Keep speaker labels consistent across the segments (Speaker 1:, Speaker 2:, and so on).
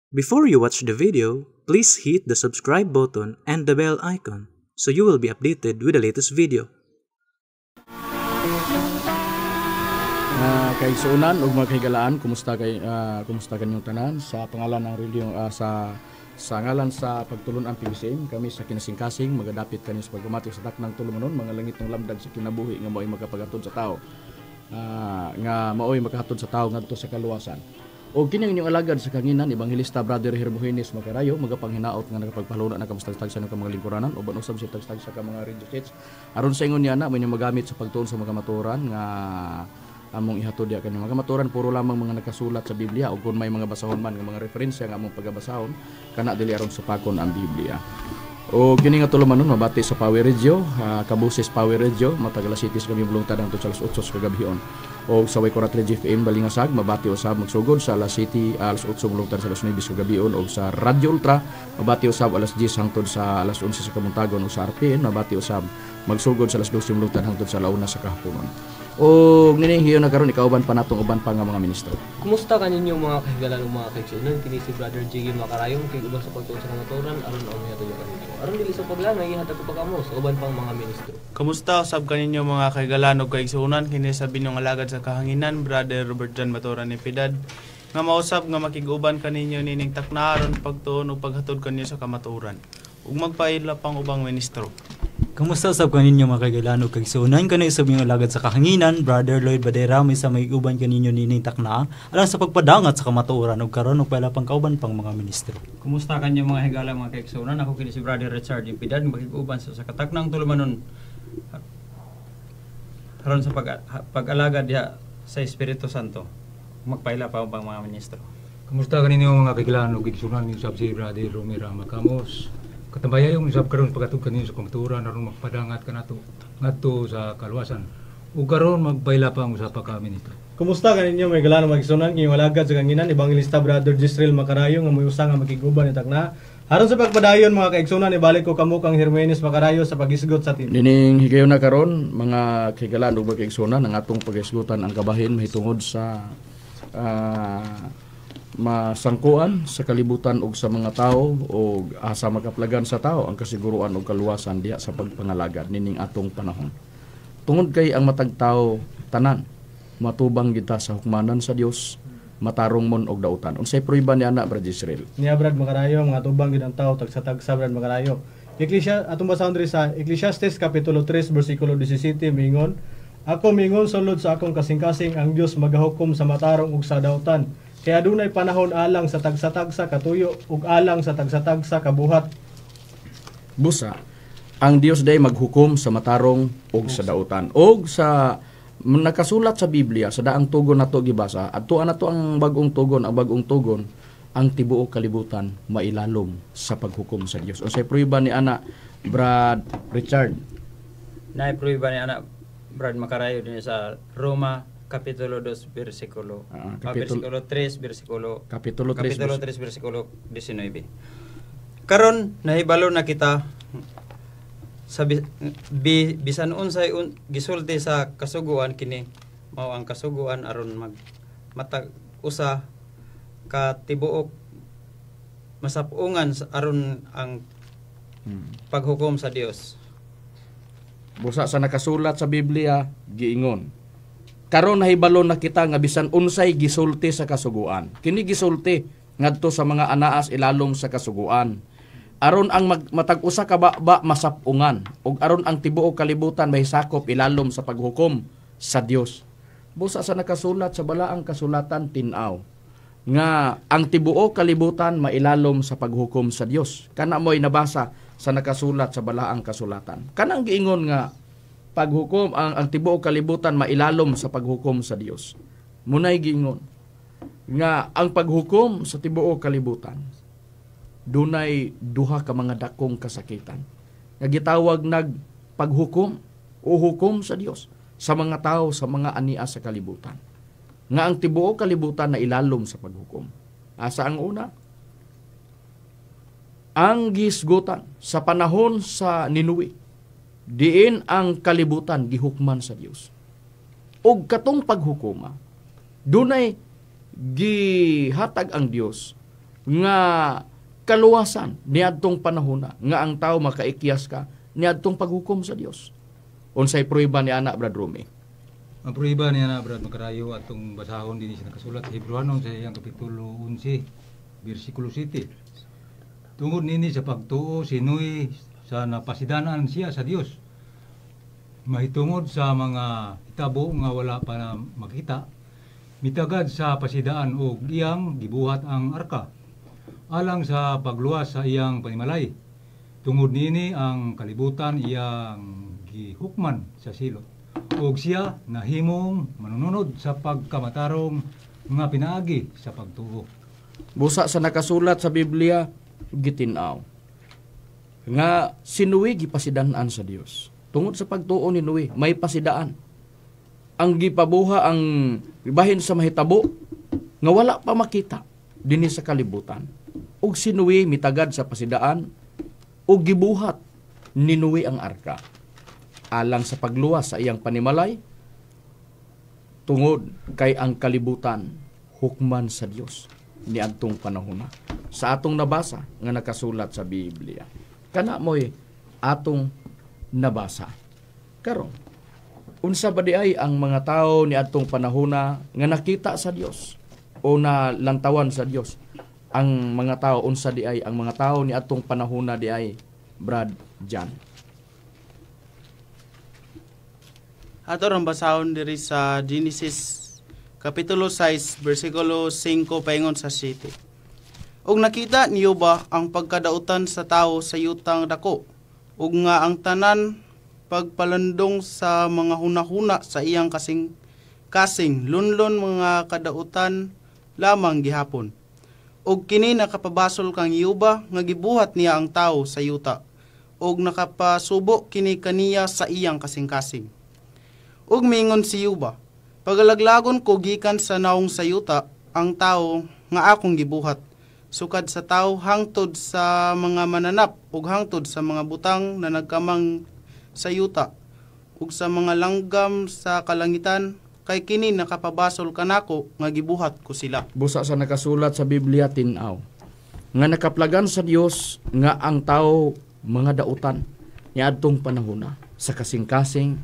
Speaker 1: Before you watch the video, please hit the subscribe button and the bell icon so you will be updated with the latest video.
Speaker 2: Kaigsuonan ug mga kahigalaan, kumusta kay kumusta kanyong tanan? Sa pangalan ng relihiyon, sa ngalan sa pagtulon-an PBCM, kami sa kinasingkasing magadapit kanyo sa pagpamati sa taknang tulumanon, mga langit ng lamdag sa kinabuhi nga mao'y makapagatod sa tao, nga mao'y makahatod sa tao ngadto sa kaluwasan. O kini ang inyong alagad sa kahanginan, Ebanghelista Brother Hermogenes Macarayo, magapanghinaot nga nakapagpaluna na kamustagtag sa inyong mga lingkuranan uban usab sa tagtag sa mga radio sets aron sa ingon niya na may magamit sa pagtuon sa mga kamatuoran nga among ihatod diha kaninyong mga kamatuoran. Puro lamang mga nakasulat sa Biblia, o kung may mga basahon man nga mga referensya nga among pagabasahon kana, dili aron supakon ang Biblia. O kini nga tulumanon mabati sa Power Radio, Kabuses Power Radio, matag alas 7 sa gabi mulungtad hangtod sa alas 8 sa kagabhion. O sa Waykurat Radio FM Balingasag, mabati usab magsugod sa alas 7, alas 8 mulungtad sa alas 9 sa kagabhion. O sa Radio Ultra mabati usab alas 10 hangtod sa alas 11 sa kabuntagon. O sa RPN mabati usab magsugod sa alas 12 mulungtad hangtod sa 1 sa kahaponon. O nining hiyon na karon, ikauban pa natong uban pa nga mga ministro.
Speaker 3: Kumusta kaninyo mga kahigalan ug mga kaigsuonan? Kini si Brother Jiggy Makarayong kay uban sa pagtuon sa kamatuoran aron ang ihatod kaninyo. Aron dili sa paglanay, ihatag ko pa kamo sa uban pang mga ministro.
Speaker 4: Kumusta usab kaninyo mga kahigalan ug kaigsuonan? Kini sa binyong alagad sa kahanginan, Brother Robert John Maturan Epidad, nga mausab nga makig-uban kaninyo nining takna aron pagtuon ug paghatod kanyo sa kamatuoran. Ug magpaila pang ubang ministro.
Speaker 5: Kamusta usab kaninyo mga kahigalaan ug kaigsuonan? Kani usab inyong alagad sa kahanginan, Brother Lloyd Badera, may sa may uban kaninyo nining takna alang sa pagpadangat sa kamatuoran, ug karon og paila pang kauban pang mga ministro.
Speaker 6: Kumusta kanyo mga higala, mga kaigsuonan? Ako kini si Brother Richard Impidad, makig-uban sa kataknang tulumanon aron sa pag-alagad diha sa Espiritu Santo. Magpaila pa ubang mga ministro.
Speaker 7: Kumusta kaninyo mga kahigalaan ug igsuonan? Usab si Brother Romero Macamos. Katambayayong usab karon paghatod kaninyo sa kamatuoran aron magpadangat kanato ngadto sa kaluwasan. Ug karon magpaila pa ang usa pa ka ministro.
Speaker 8: Kumusta kaninyo mga higala, mga igsuonan? Inyong alagad sa kahanginan, Evangelista Brother Jisrael Macarayo, nga moy-usa nga makig-uban ni takna. Aron sa pagpadayon, mga kaigsuonan, ibalik ko kamo kang Hermenes Macarayo sa paghisgot sa team.
Speaker 2: Nining higayon na karon, mga kahigalaan ug mga kaigsuonan, ang atong paghisgutan ang kabahin mahitungod sa masangkuan sa kalibutan ug sa mga tao og asa makaplagan sa tao ang kasiguruan og kaluwasan diha sa pagpangalagad nining atong panahon. Tungod kay ang matag tao tanan matubang kita sa hukmanan sa Dios, matarong mon og dautan. Unsay prueba ni ana, Brad Israel?
Speaker 8: Niya, Brad Macarayo, mga tubang gid ang tao tagsa-tagsa, Brad Macarayo. Ecclesia, atong basahon diri sa Ecclesiastes kapitulo 3 bersikulo 17, mingon: "Ako mingon sulod sa akong kasing-kasing, ang Dios magahukom sa matarong ug sa dautan. Kaya adunay panahon alang sa tagsa-tagsa katuyo ug alang sa tagsa-tagsa kabuhat."
Speaker 2: Busa, ang Dios day maghukom sa matarong ug sa dautan. Og sa nakasulat sa Biblia, sa daang tugon nato gibasa, adtuan nato ang bag-ong tugon, ang bag-ong tugon, ang tibuok kalibutan mailalom sa paghukom sa Dios. Unsay prueba ni ana, Brad Richard?
Speaker 6: Naay prueba ni ana, Brad Macarayo, dinhi sa Roma kapitulo 2 bersikulo bersikulo 3 bersikulo
Speaker 2: Kapitulo 3
Speaker 6: kapitulo 3 bersikulo 19. Karon nahibalo na kita sa bisan unsay gisulti sa kasuguan, kini mao ang kasuguan aron mag matag usa ka tibuok masapungan aron ang paghukom sa Dios.
Speaker 2: Busa sa nakasulat sa Biblia, giingon: "Karon nahibalo na kita nga bisan unsay gisulti sa kasuguan." Kini gisulti ngadto sa mga anaas ilalom sa kasuguan. Aron ang matag usa ka ba masapungan ug aron ang tibuok kalibutan mahisakop ilalom sa paghukom sa Dios. Busa sa nakasulat sa balaang kasulatan, tin-aw nga ang tibuok kalibutan mailalom sa paghukom sa Dios. Kana mo'y nabasa sa nakasulat sa balaang kasulatan. Kanang giingon nga paghukom ang tibuok kalibutan mailalom sa paghukom sa Dios. Munay giingon nga ang paghukom sa tibuok kalibutan dunay duha ka mga dakong kasakitan nga gitawag nag paghukom o hukom sa Dios sa mga tao sa mga ania sa kalibutan. Nga ang tibuok kalibutan na ilalom sa paghukom. Asa ang una? Ang gisgutan sa panahon sa Ninue, diin ang kalibutan gihukman sa Dios. Og katong paghukoma, dunay gihatag ang Dios nga kaluwasan niadtong panahona nga ang tao makaikyas ka niadtong paghukom sa Dios. Unsay prueba ni ana, Brad Rumi?
Speaker 7: Ang prueba niya na, Brad Makarayo, atong basahon din sa nakasulat sa Hebreohanon sa iyang kapitulo 11, bersikulo 7. Tungod nini sa pagtuo si Noe sa napasidanan siya sa Dios. Mahitungod sa mga hitabo nga wala pa na makita, mitagad sa pasidaan og iyang gibuhat ang arka alang sa pagluwas sa iyang panimalay. Tungod nini ang kalibutan iyang gihukman sa silot, og siya nahimong manununod sa pagkamatarong nga pinaagi sa pagtuo.
Speaker 2: Busa sa nakasulat sa Biblia, gitin-aw nga si Noe gipasidan-an sa Dios. Tungod sa pagtuo ni Noe, may pasidaan. Ang gipabuha ang bahin sa mahitabo nga wala pa makita dinhi sa kalibutan. Ug si Noe mitagad sa pasidaan ug gibuhat ni Noe ang arka alang sa pagluwas sa iyang panimalay, tungod kay ang kalibutan hukman sa Dios niadtong panahona. Sa atong nabasa nga nakasulat sa Biblia, kana mo'y atong nabasa. Karon, unsa ba di ay ang mga tao niadtong panahona nga nakita sa Dios o nalantawan sa Dios? Ang mga tao, unsa di ay ang mga tao niadtong panahona di ay, Brad Jan?
Speaker 4: Ato rang basahon diri sa Genesis kapitulo 6 bersikulo 5 paingon sa 7. Ug nakita niyo ba ang pagkadautan sa tao sa yutang dako, ug nga ang tanan pagpalandong sa mga hunahuna sa iyang kasing kasing lunlon mga kadautan lamang gihapon. Ug kini nakapabasol kang Yuba nga gibuhat niya ang tao sa yuta, ug nakapasubo kini kaniya sa iyang kasing-kasing. Ug mingon si Yuba, pagalaglagon ko gikan sa naong sa yuta ang tao nga akong gibuhat, sukad sa tao hangtod sa mga mananap ug hangtod sa mga butang na nagkamang sa yuta ug sa mga langgam sa kalangitan, kay kini nakapabasol kanako nga gibuhat ko sila.
Speaker 2: Busa sa nakasulat sa Biblia, tin-aw nga nakaplagan sa Dios nga ang tao mga dautan niadtong panahona sa kasing-kasing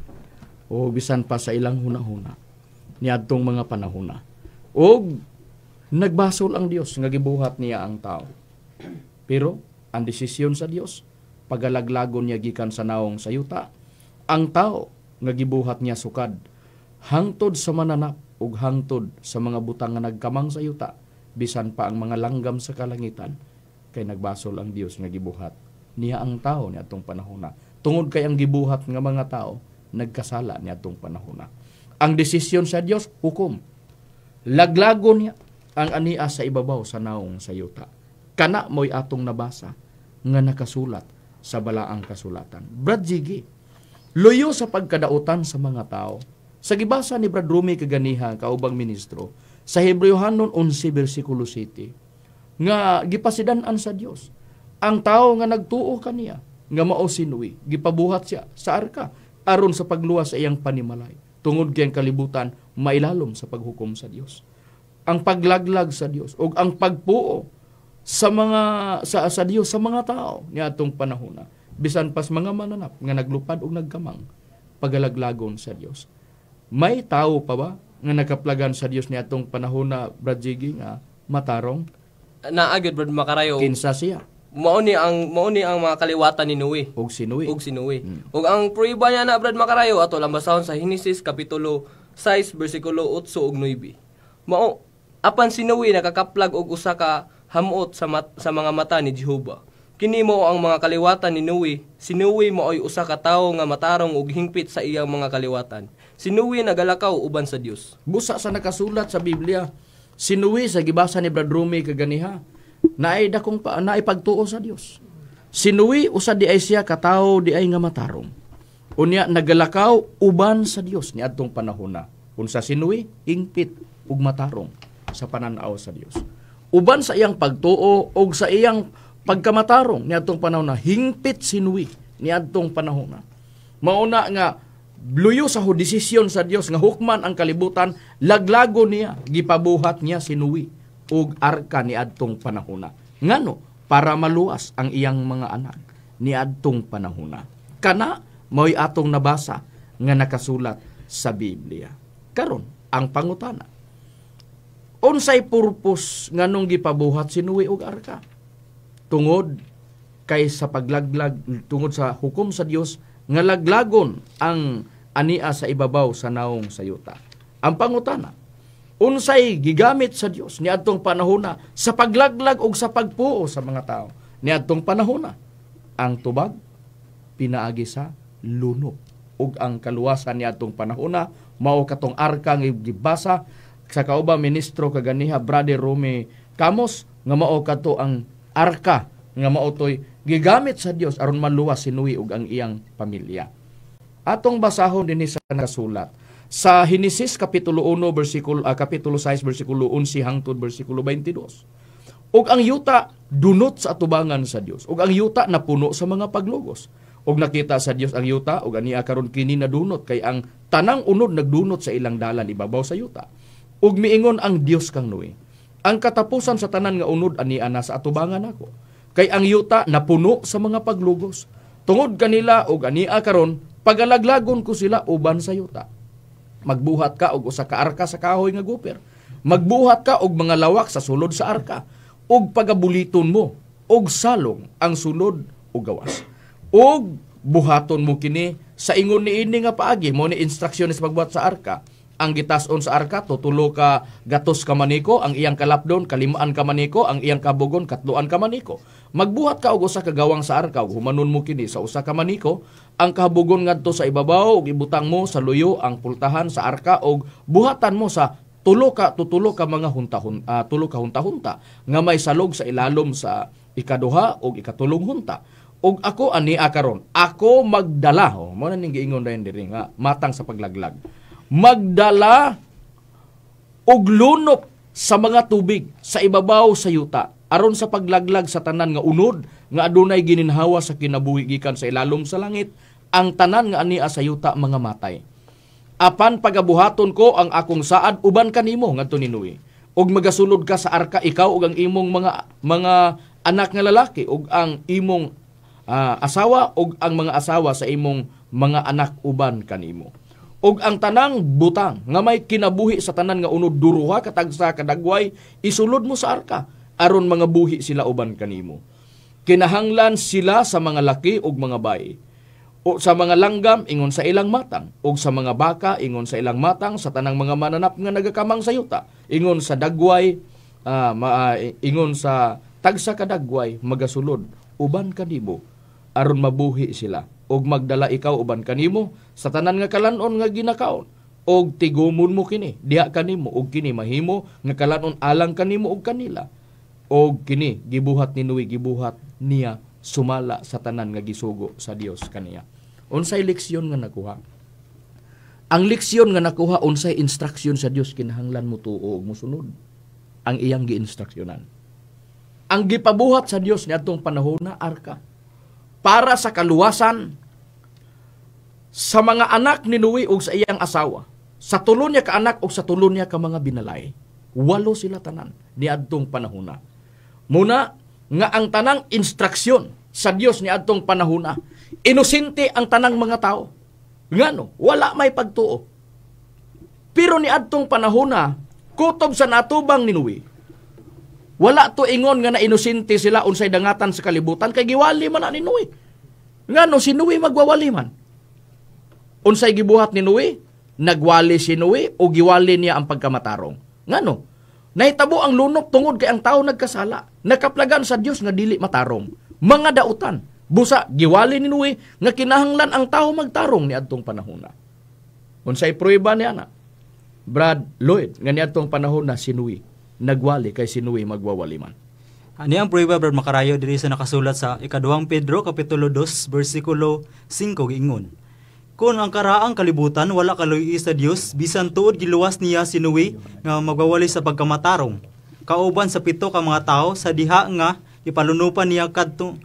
Speaker 2: o bisan pa sa ilang hunahuna niadtong mga panahona. Og nagbasol ang Dios nga gibuhat niya ang tao. Pero ang desisyon sa Dios, pagalaglagon niya gikan sa naong sa yuta ang tao nga gibuhat niya sukad hangtod sa mananap ug hangtod sa mga butang nga nagkamang sa yuta, bisan pa ang mga langgam sa kalangitan, kay nagbasol ang Dios nga gibuhat niya ang tao niadtong panahona. Tungod kay ang gibuhat nga mga tao nagkasala niadtong panahona. Ang desisyon sa Dios, hukom. Laglagon niya ang ania sa ibabaw sa naong sa yuta. Kana mo'y atong nabasa nga nakasulat sa balaang kasulatan. Brad Jiggy, luyo sa pagkadautan sa mga tao. Sa gibasa ni Brad Rumi kaganiha kaubang ministro sa Hebreohanon 11 bersikulo 7 nga gipasidan-an sa Dios ang tao nga nagtuo kaniya nga mao si Noe, gipabuhat siya sa arka aron sa pagluwas sa iyang panimalay. Tungod kay ang kalibutan mailalom sa paghukom sa Dios. Ang paglaglag sa Dios ug ang pagpuo sa mga sa Dios sa mga tao niadtong panahona, bisan pas mga mananap nga naglupad og nagkamang, pagalaglagon sa Dios. May tao pa ba nga nakaplagan sa Dios niadtong panahona, Brad Jiggy, nga matarong?
Speaker 3: Naa gyud, Brad Makarayo.
Speaker 2: Kinsa siya?
Speaker 3: Mao ni ang mga kaliwatan ni Noe.
Speaker 2: Og si Noe.
Speaker 3: Og si Noe. Ug ang prueba niya na, Brad Makarayo, ato lang basahon sa Genesis kapitulo 6 bersikulo 8 ug 9. Mao apan si Noe nakakaplag og usa ka hamuot sa mga mata ni Jehova. Kini mao ang mga kaliwatan ni Noe. Si Noe maoy usa ka tawo nga matarong ug hingpit sa iyang mga kaliwatan. Si Noe nagalakaw uban sa Dios.
Speaker 2: Busa sa nakasulat sa Biblia, si Noe sa gibasa ni Brad Rumi kaganiha, naay dakong naay pagtuo sa Dios. Si Noe usa di ay siya katawo di ay nga matarong. Unya nagalakaw uban sa Dios niadtong panahona. Unsa si Noe, hingpit ug matarong sa pananaw sa Dios. Uban sa iyang pagtuo og sa iyang pagkamatarong niadtong panahona, hingpit si Noe niadtong panahona. Mauna nga luyo sa desisyon sa Dios nga hukman ang kalibutan, laglago niya, gipabuhat niya si Noe
Speaker 9: og arka niadtong panahona. Ngano? Para maluwas ang iyang mga anak niadtong panahona. Kana mao'y atong nabasa nga nakasulat sa Biblia. Karon ang pangutana, unsay purpose nganong gipabuhat si Noe og arka? Tungod kay sa paglaglag, tungod sa hukom sa Dios nga laglagon ang ania sa ibabaw sa naong sa yuta. Ang pangutana, unsay gigamit sa Dios niadtong panahona sa paglaglag og sa pagpuo sa mga tao niadtong panahona? Ang tubag pinaagi sa lunop, ug ang kaluwasan niadtong panahona mao katong arka nga gibasa sa kaubang ministro kaganiha Brother Rome Camos, nga mao kato ang arka nga mao toy gigamit sa Dios aron maluwas si Noe ug ang iyang pamilya. Atong basahon dinhi sa nakasulat sa Henesis kapitulo 1 bersikulo kapitulo 6 bersikulo 11 hangtod bersikulo 22. Ug ang yuta dunot sa atubangan sa Dios, ug ang yuta napuno sa mga paglugos. Ug nakita sa Dios ang yuta, ug ania karon kini nadunot kay ang tanang unod nagdunot sa ilang dalan ibabaw sa yuta. Ug miingon ang Dios kang Noe, ang katapusan sa tanan nga unod ania na sa atubangan nako, kay ang yuta napuno sa mga paglugos. Tungod kanila ug ania karon pagalaglagon ko sila uban sa yuta. Magbuhat ka og usa ka arka sa kahoy nga guper. Magbuhat ka og mga lawak sa sulod sa arka, ug pagabuliton mo og salong ang sulod ug gawas. Ug buhaton mo kini sa ingon niini nga paagi. Mo ni instruksyon sa pagbuhat sa arka. Ang gitas-on sa arka tutulo ka gatos ka maniko, ang iyang kalapdon kalimaan ka maniko, ang iyang kabugon katloan ka maniko. Magbuhat ka og usa ka gawang sa arka ug humanon mo kini sa usa ka maniko, ang kabugon ngadto sa ibabaw ug ibutang mo sa luyo ang pultahan sa arka ug buhatan mo sa tulo ka mga hunta-hunta, tulo ka hunta-hunta nga may salog sa ilalom sa ikaduha ug ikatulong hunta. Ug ako ani karon, ako magdala, oh, mo na ning giingon dayon diri nga matang sa paglaglag. Magdala og lunop sa mga tubig sa ibabaw sa yuta aron sa paglaglag sa tanan nga unod nga adunay gininhawa sa kinabuhi gikan sa ilalom sa langit, ang tanan nga ania sa yuta mga matay. Apan pagabuhaton ko ang akong saad uban kanimo ngadto ni Noe. Ug magasulod ka sa arka ikaw ug ang imong mga anak nga lalaki ug ang imong asawa ug ang mga asawa sa imong mga anak uban kanimo. Ug ang tanang butang nga may kinabuhi sa tanan nga unod duruha katagsa kadagway isulod mo sa arka aron mga buhi sila uban kanimo. Kinahanglan sila sa mga laki ug mga bayi, o sa mga langgam ingon sa ilang matang, ug sa mga baka ingon sa ilang matang, sa tanang mga mananap nga nagakamang sa yuta ingon sa dagway, ingon sa tagsa kadagway magasulod uban kanimo aron mabuhi sila. Og magdala ikaw uban kanimo sa tanan nga kalan-on nga ginakaon, og tigumon mo kini diha kanimo, og kini mahimo nga kalan-on alang kanimo og kanila. Og kini gibuhat ni Noe, gibuhat niya sumala sa tanan nga gisugo sa Dios kaniya. Unsay leksyon nga nakuha? Ang leksyon nga nakuha, unsay instruksyon sa Dios kinahanglan mo tuo og mosunod ang iyang giinstruksyonan. Ang gipabuhat sa Dios niadtong panahon na arka para sa kaluwasan sa mga anak ni Noe ug sa iyang asawa, sa tulo niya ka anak ug sa tulo niya ka mga binalay. Walo sila tanan niadtong panahona. Muna nga ang tanang instruksyon sa Dios niadtong panahona, inosente ang tanang mga tao. Ngano, wala may pagtuo. Pero niadtong panahona, kutob sa natubang ni Noe, wala to ingon nga na inosente sila unsay dangatan sa kalibutan kay giwali man na ni Noe. Ngano si Noe magwawali man? Unsay gibuhat ni Noe? Nagwali si Noe o giwali niya ang pagkamatarong. Ngano? Nahitabo ang lunop tungod kay ang tao nagkasala. Nakaplagan sa Dios nga dili matarong. Mga dautan. Busa giwali ni Noe nga kinahanglan ang tao magtarong niadtong panahona. Unsay pruweba niya na? Brad Lloyd, nga niadtong panahona si Noe nagwali kay si Noe magwawali man.
Speaker 5: Ani ang pruweba, Brad Makarayo, diri sa nakasulat sa ikaduhang Pedro kapitulo 2 bersikulo 5 giingon. Kung ang karaang kalibutan wala kaluy sa Dios, bisan tuod giluwas niya si Noe nga magwawali sa pagkamatarong. Kauban sa 7 ka mga tawo sa diha nga ipalunupan niya kadtong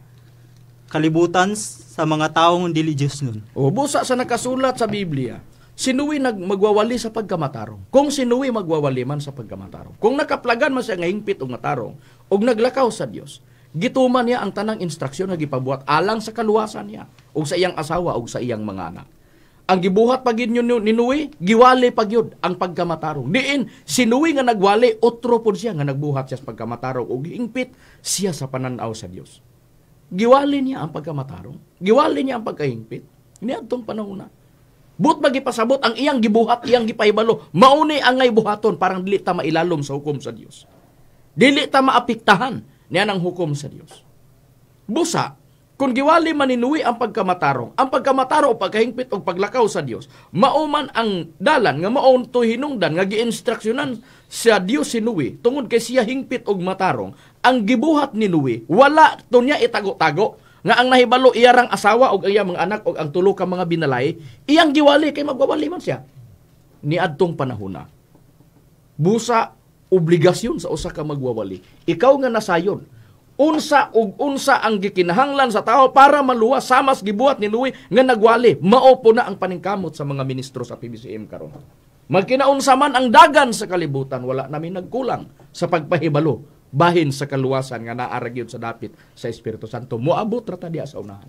Speaker 5: kalibutan sa mga taong dili Dios nun.
Speaker 9: O busa sa nakasulat sa Biblia Si Noe magwawali sa pagkamatarong. Kung si Noe magwawali man sa pagkamatarong. Kung nakaplagan man siya nga hingpit og matarong og naglakaw sa Dios, gituman niya ang tanang instruksyon nga gipabuhat alang sa kaluwasan niya ug sa iyang asawa ug sa iyang mga anak. Ang gibuhat pa gid ni Noe, giwali pa gyud ang pagkamatarong. Diin si Noe nga nagwali, otro pud siya nga nagbuhat siya sa pagkamatarong ug hingpit siya sa pananaw sa Dios. Giwali niya ang pagkamatarong, giwali niya ang pagkahingpit niadtong panahon na. But magipasabot ang iyang gibuhat, iyang gipahibalo, mauni ang ngay buhaton parang dili ta mailalom sa hukom sa Dios. Dili ta maapektahan niya ang hukom sa Dios. Busa, kung giwali man ni Noe ang pagkamatarong o pagkahingpit o paglakaw sa Dios, mauman ang dalan nga maon to hinungdan nga giinstruksyonan sa Dios si Noe tungod kay siya hingpit og matarong, ang gibuhat ni Noe wala to niya itago-tago nga ang nahibalo iyarang asawa og iyang mga anak og ang tulo ka mga binalay, iyang giwali kay magwawali man siya niadtong panahona. Busa obligasyon sa usa ka magwawali. Ikaw nga nasayon, unsa ug unsa ang gikinahanglan sa tao para maluwas samas gibuhat ni Noe nga nagwali, mao po na ang paningkamot sa mga ministro sa PBCM karon. Magkinaunsa man ang dagan sa kalibutan, wala nami nagkulang sa pagpahibalo bahin sa kaluwasan nga naa ra gyud sa dapit sa Espiritu Santo. Moabot ra ta diha sa unahan.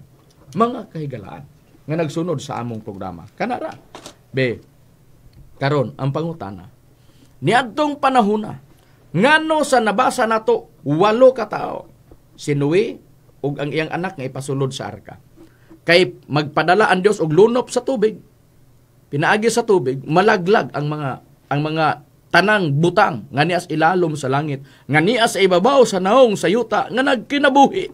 Speaker 9: Mga kahigalaan nga nagsunod sa among programa. Kanara. Be, karon ang pangutana. Niadtong panahona, ngano sa nabasa nato 8 ka tawo, si Noe ug ang iyang anak nga ipasulod sa arka. Kay magpadala ang Dios og lunop sa tubig, pinaagi sa tubig, malaglag ang mga tanang butang nga nias ilalom sa langit, nga nias sa ibabaw sa naong sa yuta, nga nagkinabuhi.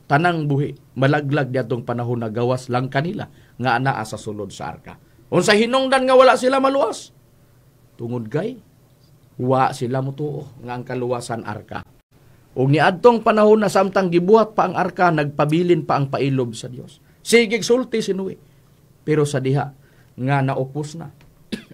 Speaker 9: Tanang buhi, malaglag diadtong panahon na gawas lang kanila nga anaa sa sulod sa arka. Unsa hinungdan nga wala sila maluwas? Tungod kay wa sila motuo nga ang kaluwasan arka. Ug niadtong panahon na samtang gibuhat pa ang arka, nagpabilin pa ang pailob sa Dios. Sige sulti si Noe. Pero sa diha nga naupos na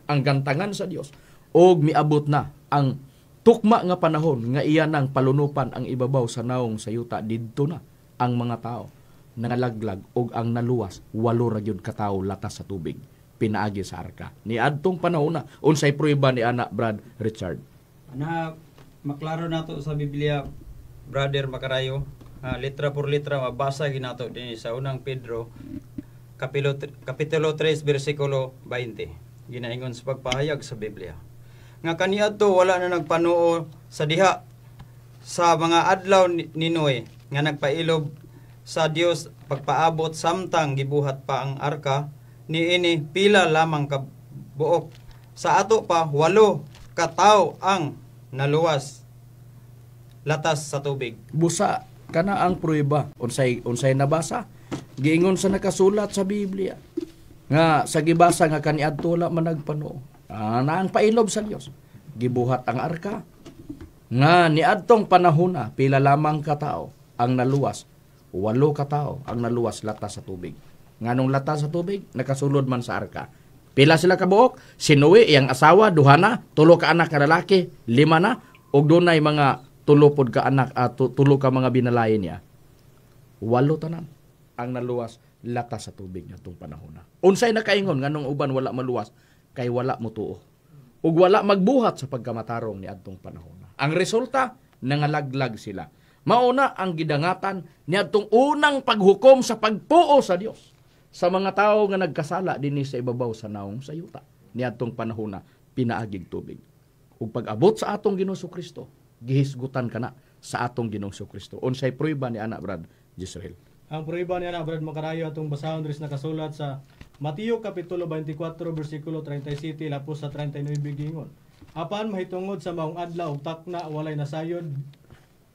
Speaker 9: ang gantangan sa Dios og miabot na ang tukma nga panahon nga iya nang palunupan ang ibabaw sa naong sa yuta, didto na ang mga tao nangalaglag og ang naluwas 8 ra gyud ka tawo latas sa tubig pinaagi sa arka. Niadtong panahon na, unsay prueba ni ana Brad Richard?
Speaker 6: Na maklaro nato sa Biblia, brother Makarayo, litra por litra mabasa ginato dinhi sa unang Pedro kapitulo 3 bersikulo 20. Ginaingon sa pagpahayag sa Biblia nga kaniadto wala na nagpanuo sa diha sa mga adlaw ni Noe nga nagpailob sa Dios pagpaabot samtang gibuhat pa ang arka niini pila lamang ka buok. Sa ato pa 8 ka tawo ang naluwas latas sa tubig.
Speaker 9: Busa kana ang prueba unsay nabasa giingon sa nakasulat sa Biblia nga sa gibasa nga kaniadto wala man nagpanuo. Na ang pailob sa Dios. Gibuhat ang arka nga niadtong panahona pila lamang ka tao ang naluwas, 8 ka tao ang naluwas latas sa tubig. Nganong latas sa tubig nakasulod man sa arka. Pila sila kabuok? Si Noe, iyang asawa, 2 na, 3 ka anak nga lalaki, 5 na, ug dunay mga 3 pod ka anak, 3 ka mga binalay niya. 8 tanan ang naluwas latas sa tubig ngadtong panahona. Unsay nakaingon nganong uban wala maluwas? Kay wala motuo ug wala magbuhat sa pagkamatarong niadtong panahona. Ang resulta, nangalaglag sila. Mauna ang gidangatan niadtong unang paghukom sa pagpuo sa Dios sa mga tawo nga nagkasala dinhi sa ibabaw sa naong sa yuta niadtong panahona pinaagig tubig. Ug pag-abot sa atong Ginoong Kristo, gihisgutan kana sa atong Ginoong Kristo. Unsay prueba ni ana Brad Jisrael?
Speaker 8: Ang prueba ni ana Brad Makarayo atong basahon diri sa nakasulat sa Mateo kapitulo 24 bersikulo 37 lapos sa 39 giingon. Apan mahitungod sa maong adlaw ug takna walay nasayod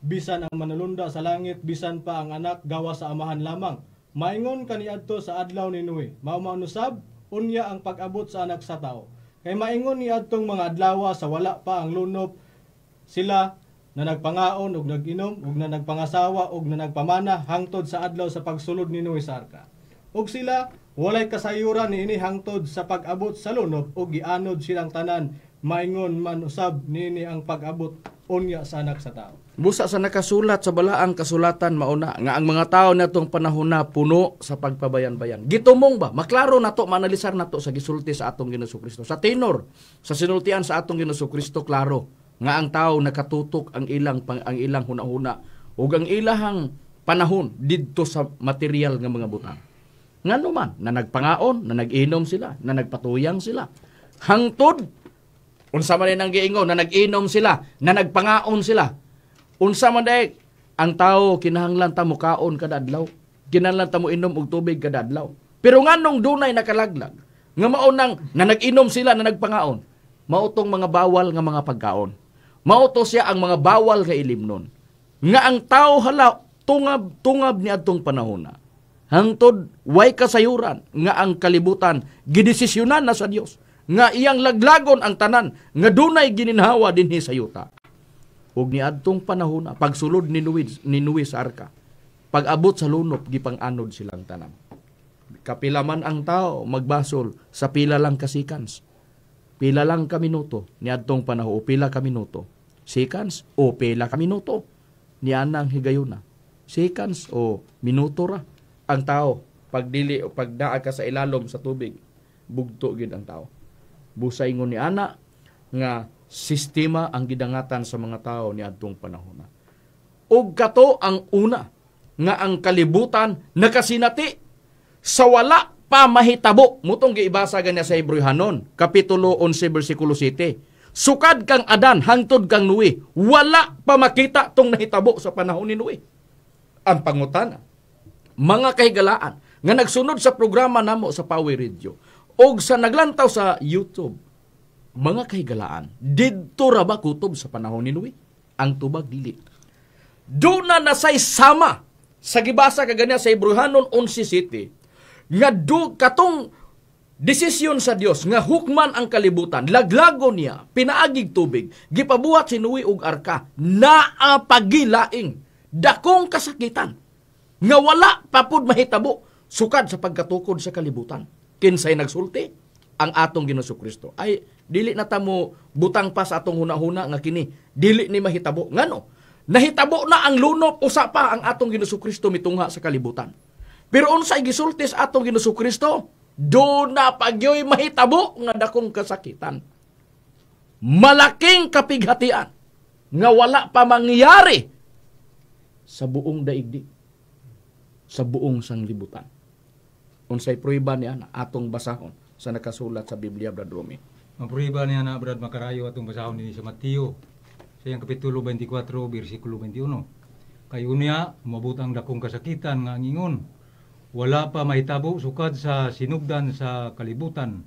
Speaker 8: bisan ang manulunda sa langit bisan pa ang anak gawa sa amahan lamang. Maingon kaniadto sa adlaw ni Noe, mao maunusab unya ang pag-abot sa anak sa tao. Kay maingon niadtong mga adlawa sa wala pa ang lunop sila na nagpangaon ug nag-inom ug na nagpangasawa ug na nagpamana hangtod sa adlaw sa pagsulod ni Noe sa arka. Ug sila walay kasayuran niini hangtod sa pag-abot sa lunop ug gianod silang tanan. Maingon man usab niini ang pag-abot unya sa Anak sa Tao.
Speaker 9: Busa sa nakasulat sa balaang kasulatan mauna nga ang mga tao natong panahon na puno sa pagpabayan-bayan. Gitumong ba? Maklaro nato, maanalisar nato sa gisulti sa atong Ginoong Kristo. Sa tenor, sa sinultian sa atong Ginoong Kristo, klaro nga ang tao nakatutok ang ilang ang ilang hunahuna ug ang ilahang panahon didto sa material nga mga butang. Ngano man na nagpangaon, na nag-inom sila, na nagpatuyang sila. Hangtod unsa man ang giingon, na nag-inom sila, na nagpangaon sila. Unsa man daek ang tao kinahanglan ta mokaon kada adlaw, kinahanglan ta mo inom og tubig kada adlaw. Pero nganong dunay nakalaglag nga mao nang na nag-inom sila, na nagpangaon, mao tong mga bawal nga mga pagkaon. Mao to siya ang mga bawal nga ilimnon. Nga ang tao hala tungab-tungab niadtong panahona. Hangtod way kasayuran nga ang kalibutan gidesisyonan na sa Dios nga iyang laglagon ang tanan nga dunay gininhawa dinhi sa yuta. Ug niadtong panahona pagsulod ni Noe sa arka, pag-abot sa lunop gipang-anod silang tanan. Kapila man ang tao magbasol sa pila lang ka seconds, pila lang ka minuto niadtong panahon, o pila ka minuto, seconds o pila ka minuto nianang higayuna, seconds o minuto ra ang tao pagdili o pagdaa ka sa ilalom sa tubig, bugto gid ang tao. Busa ingon ni ana nga sistema ang gidangatan sa mga tao niadtong panahona. Ug kato ang una nga ang kalibutan nakasinati sa wala pa mahitabo. Mutong giibasa ganya sa Hebreohanon, kapitulo 11 bersikulo 7. Sukad kang Adan hangtod kang Noe, wala pa makita tong nahitabo sa panahon ni Noe. Ang pangutana, mga kahigalaan nga nagsunod sa programa namo sa Power Radio og sa naglantaw sa YouTube, mga kahigalaan, didto ra ba kutob sa panahon ni Noe? Ang tubag dili. Doon na nasay sama sa gibasa kaganya sa Hebreohanon 11:7 nga do katong desisyon sa Dios nga hukman ang kalibutan, laglago niya, pinaagig tubig, gipabuhat si Noe og arka, naa pagilaing dakong kasakitan nga wala pa pud mahitabo sukad sa pagkatukod sa kalibutan. Kinsay nagsulti? Ang atong Ginoong Kristo. Ay dili na ta mo butang pa sa atong hunahuna nga kini dili ni mahitabo. Ngano? Nahitabo na ang lunop, usa pa ang atong Ginoong Kristo mitungha sa kalibutan. Pero unsay gisulti sa atong Ginoong Kristo? Do na pagyoy mahitabo nga dakong kasakitan. Malaking kapighatian nga wala pa mangyari sa buong daigdig, sa buong sanglibutan. Unsay prueba niya na atong basahon sa nakasulat sa Biblia, Brad Romy?
Speaker 7: Ang prueba niya na, Brad Makarayo, atong basahon dinhi sa Mateo sa iyang kapitulo 24 bersikulo 21. Kay unya umabot ang dakong kasakitan nga ang ingon, wala pa mahitabo sukad sa sinugdan sa kalibutan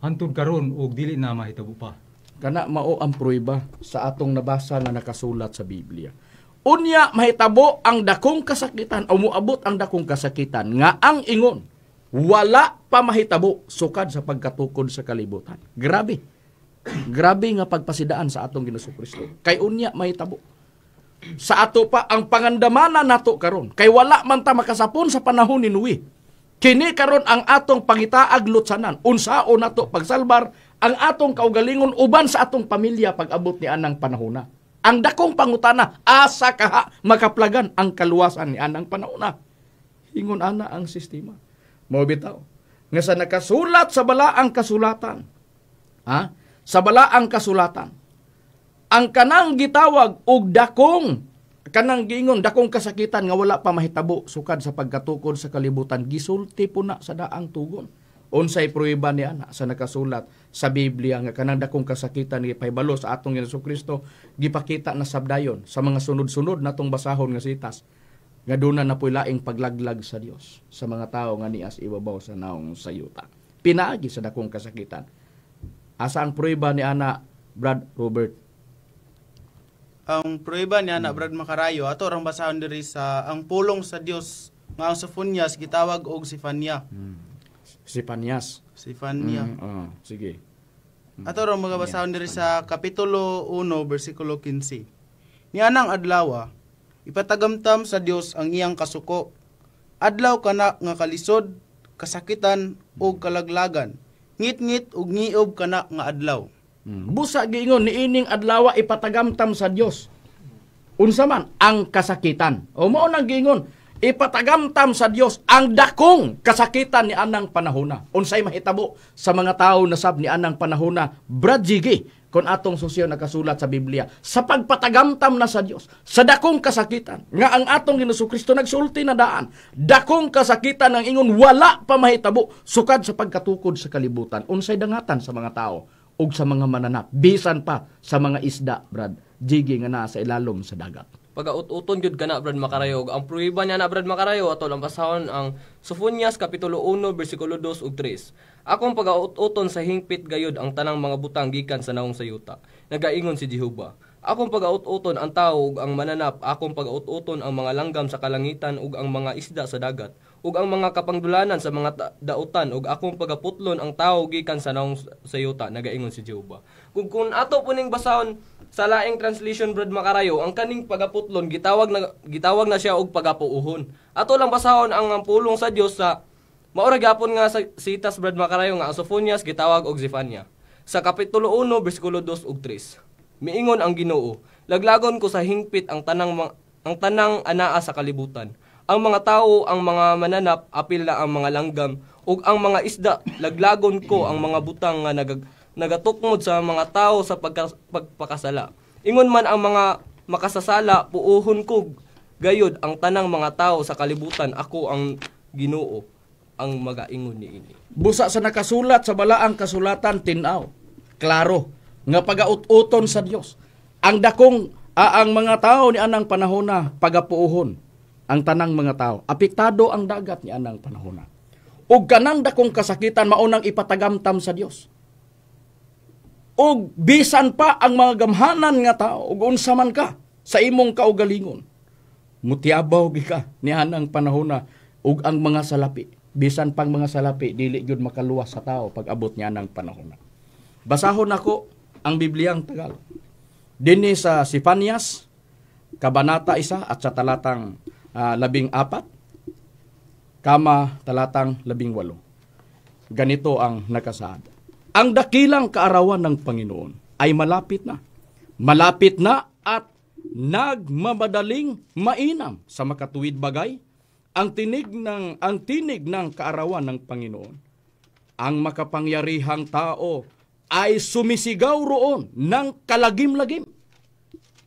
Speaker 7: hantod karon og dili na mahitabo pa.
Speaker 9: Kana mao ang prueba sa atong nabasa nga nakasulat sa Biblia. Unya mahitabo ang dakong kasakitan o moabot ang dakong kasakitan nga ang ingon wala pa mahitabo sukad sa pagkatukod sa kalibutan. Grabe. Grabe nga pagpasidaan sa atong Ginoong Kristo. Kay unya mahitabo. Sa ato pa ang pangandamanan nato karon kay wala man ta makasapon sa panahon ni Noe. Kini karon ang atong pangitaag lutsanan. Unsaon nato pagsalbar ang atong kaugalingon uban sa atong pamilya pag-abot ni anang panahona. Ang dakong pangutana, asa kaha makaplagan ang kaluwasan ni anang panahona. Ingon ana ang sistema. Mao bitaw nga sa nakasulat sa balaang kasulatan, ha? Sa balaang kasulatan, ang kanang gitawag og dakong kanang giingon dakong kasakitan nga wala pa mahitabo sukad sa pagkatukod sa kalibutan, gisulti po na sa daang tugon. Unsay pruweba ni ana sa nakasulat sa Biblia nga kanang dakong kasakitan gipahibalo sa atong Ginoong Kristo, gipakita na sabdayon sa mga sunod-sunod natong basahon nga sitas nga duna na po'y laing paglaglag sa Dios sa mga tawo nga nias ibabaw sa naong sayuta. Pinaagi sa dakong kasakitan. Asa ang pruweba ni ana, Brad Robert?
Speaker 4: Ang pruweba ni ana, Brad Makarayo, ato rang basahon diri sa ang pulong sa Dios nga ang Sofonias gitawag og Sifanya.
Speaker 9: Sipanyas.
Speaker 4: Sifanya.
Speaker 9: Sige.
Speaker 4: Ato rang mga basahon diri sa kapitulo 1 bersikulo 15. Nianang adlaw, ipatagamtam sa Dios ang iyang kasuko. Adlaw kana nga kalisod, kasakitan ug kalaglagan Ngitngit ug ngiob kana nga adlaw.
Speaker 9: Busa giingon niining adlaw ipatagamtam sa Dios. Unsa man ang kasakitan. O mao nang giingon ipatagamtam sa Dios ang dakong kasakitan ni anang panahona. Unsay mahitabo sa mga tawo na sab ni anang panahona, Brad Jiggy, kung atong susyo nakasulat sa Biblia, sa pagpatagamtam na sa Dios sa dakong kasakitan nga ang atong Ginoong Kristo nagsulti na daan, dakong kasakitan ang ingon wala pa mahitabo sukad sa pagkatukod sa kalibutan. Unsay dangatan sa mga tao ug sa mga mananap, bisan pa sa mga isda, Brad Jiggy, nga naa sa ilalom sa dagat.
Speaker 3: Pagaut-uton gyud kana, Brad Makarayo. Ang pruweba niya na, Brad Makarayo, ato lang basahon ang Sofonias kapitulo 1 bersikulo 2 ug 3. Akong pagaut-uton sa hingpit gayud ang tanang mga butang gikan sa nawong sa yuta. Nagaingon si Jehova. Akong pagaut-uton ang tao ug ang mananap, akong pagaut-uton ang mga langgam sa kalangitan ug ang mga isda sa dagat, ug ang mga kapangdulanan sa mga dautan, ug akong pagaputlon ang tao gikan sa nawong sa yuta. Nagaingon si Jehova. Kung ato puning basahon sa laing translation, Brad Makarayo, ang kaning pagaputlon gitawag na siya og pagapuuhon. Ato lang basahon ang pulong sa Dios sa maura gyapon nga sa sitas, Brad Makarayo, nga ang Sofonias gitawag og Zefania. Sa kapitulo 1 bersikulo 2 ug 3. Miingon ang Ginoo, laglagon ko sa hingpit ang tanang anaa sa kalibutan. Ang mga tao, ang mga mananap, apil na ang mga langgam ug ang mga isda, laglagon ko ang mga butang nga nagatukmod sa mga tao sa pagpakasala. Ingon man ang mga makasasala, puuhon ko gayod ang tanang mga tao sa kalibutan. Ako ang Ginoo ang magaingon niini.
Speaker 9: Busa sa nakasulat sa balaang kasulatan, tin-aw, klaro nga pagaut-uton sa Dios ang dakong ang mga tao ni anang panahona, pagapuuhon ang tanang mga tao. Apektado ang dagat ni anang panahona. Ug kanang dakong kasakitan maunang ipatagamtam sa Dios. Og bisan pa ang mga gamhanan nga tao, ug unsa man ka sa imong kaugalingon, mutiabaw gi ka nianang panahona, ug ang mga salapi, bisan pang mga salapi dili gyud makaluwas sa tao pag abot niya ng panahona. Basahon nako ang Bibliang Tagalog. Dinhi sa Sefanias, kabanata 1 at sa talatang 14, kama talatang 18. Ganito ang nakasaad. Ang dakilang kaarawan ng Panginoon ay malapit na. Malapit na at nagmamadaling mainam sa makatuwid bagay ang tinig ng kaarawan ng Panginoon. Ang makapangyarihang tao ay sumisigaw roon ng kalagim-lagim.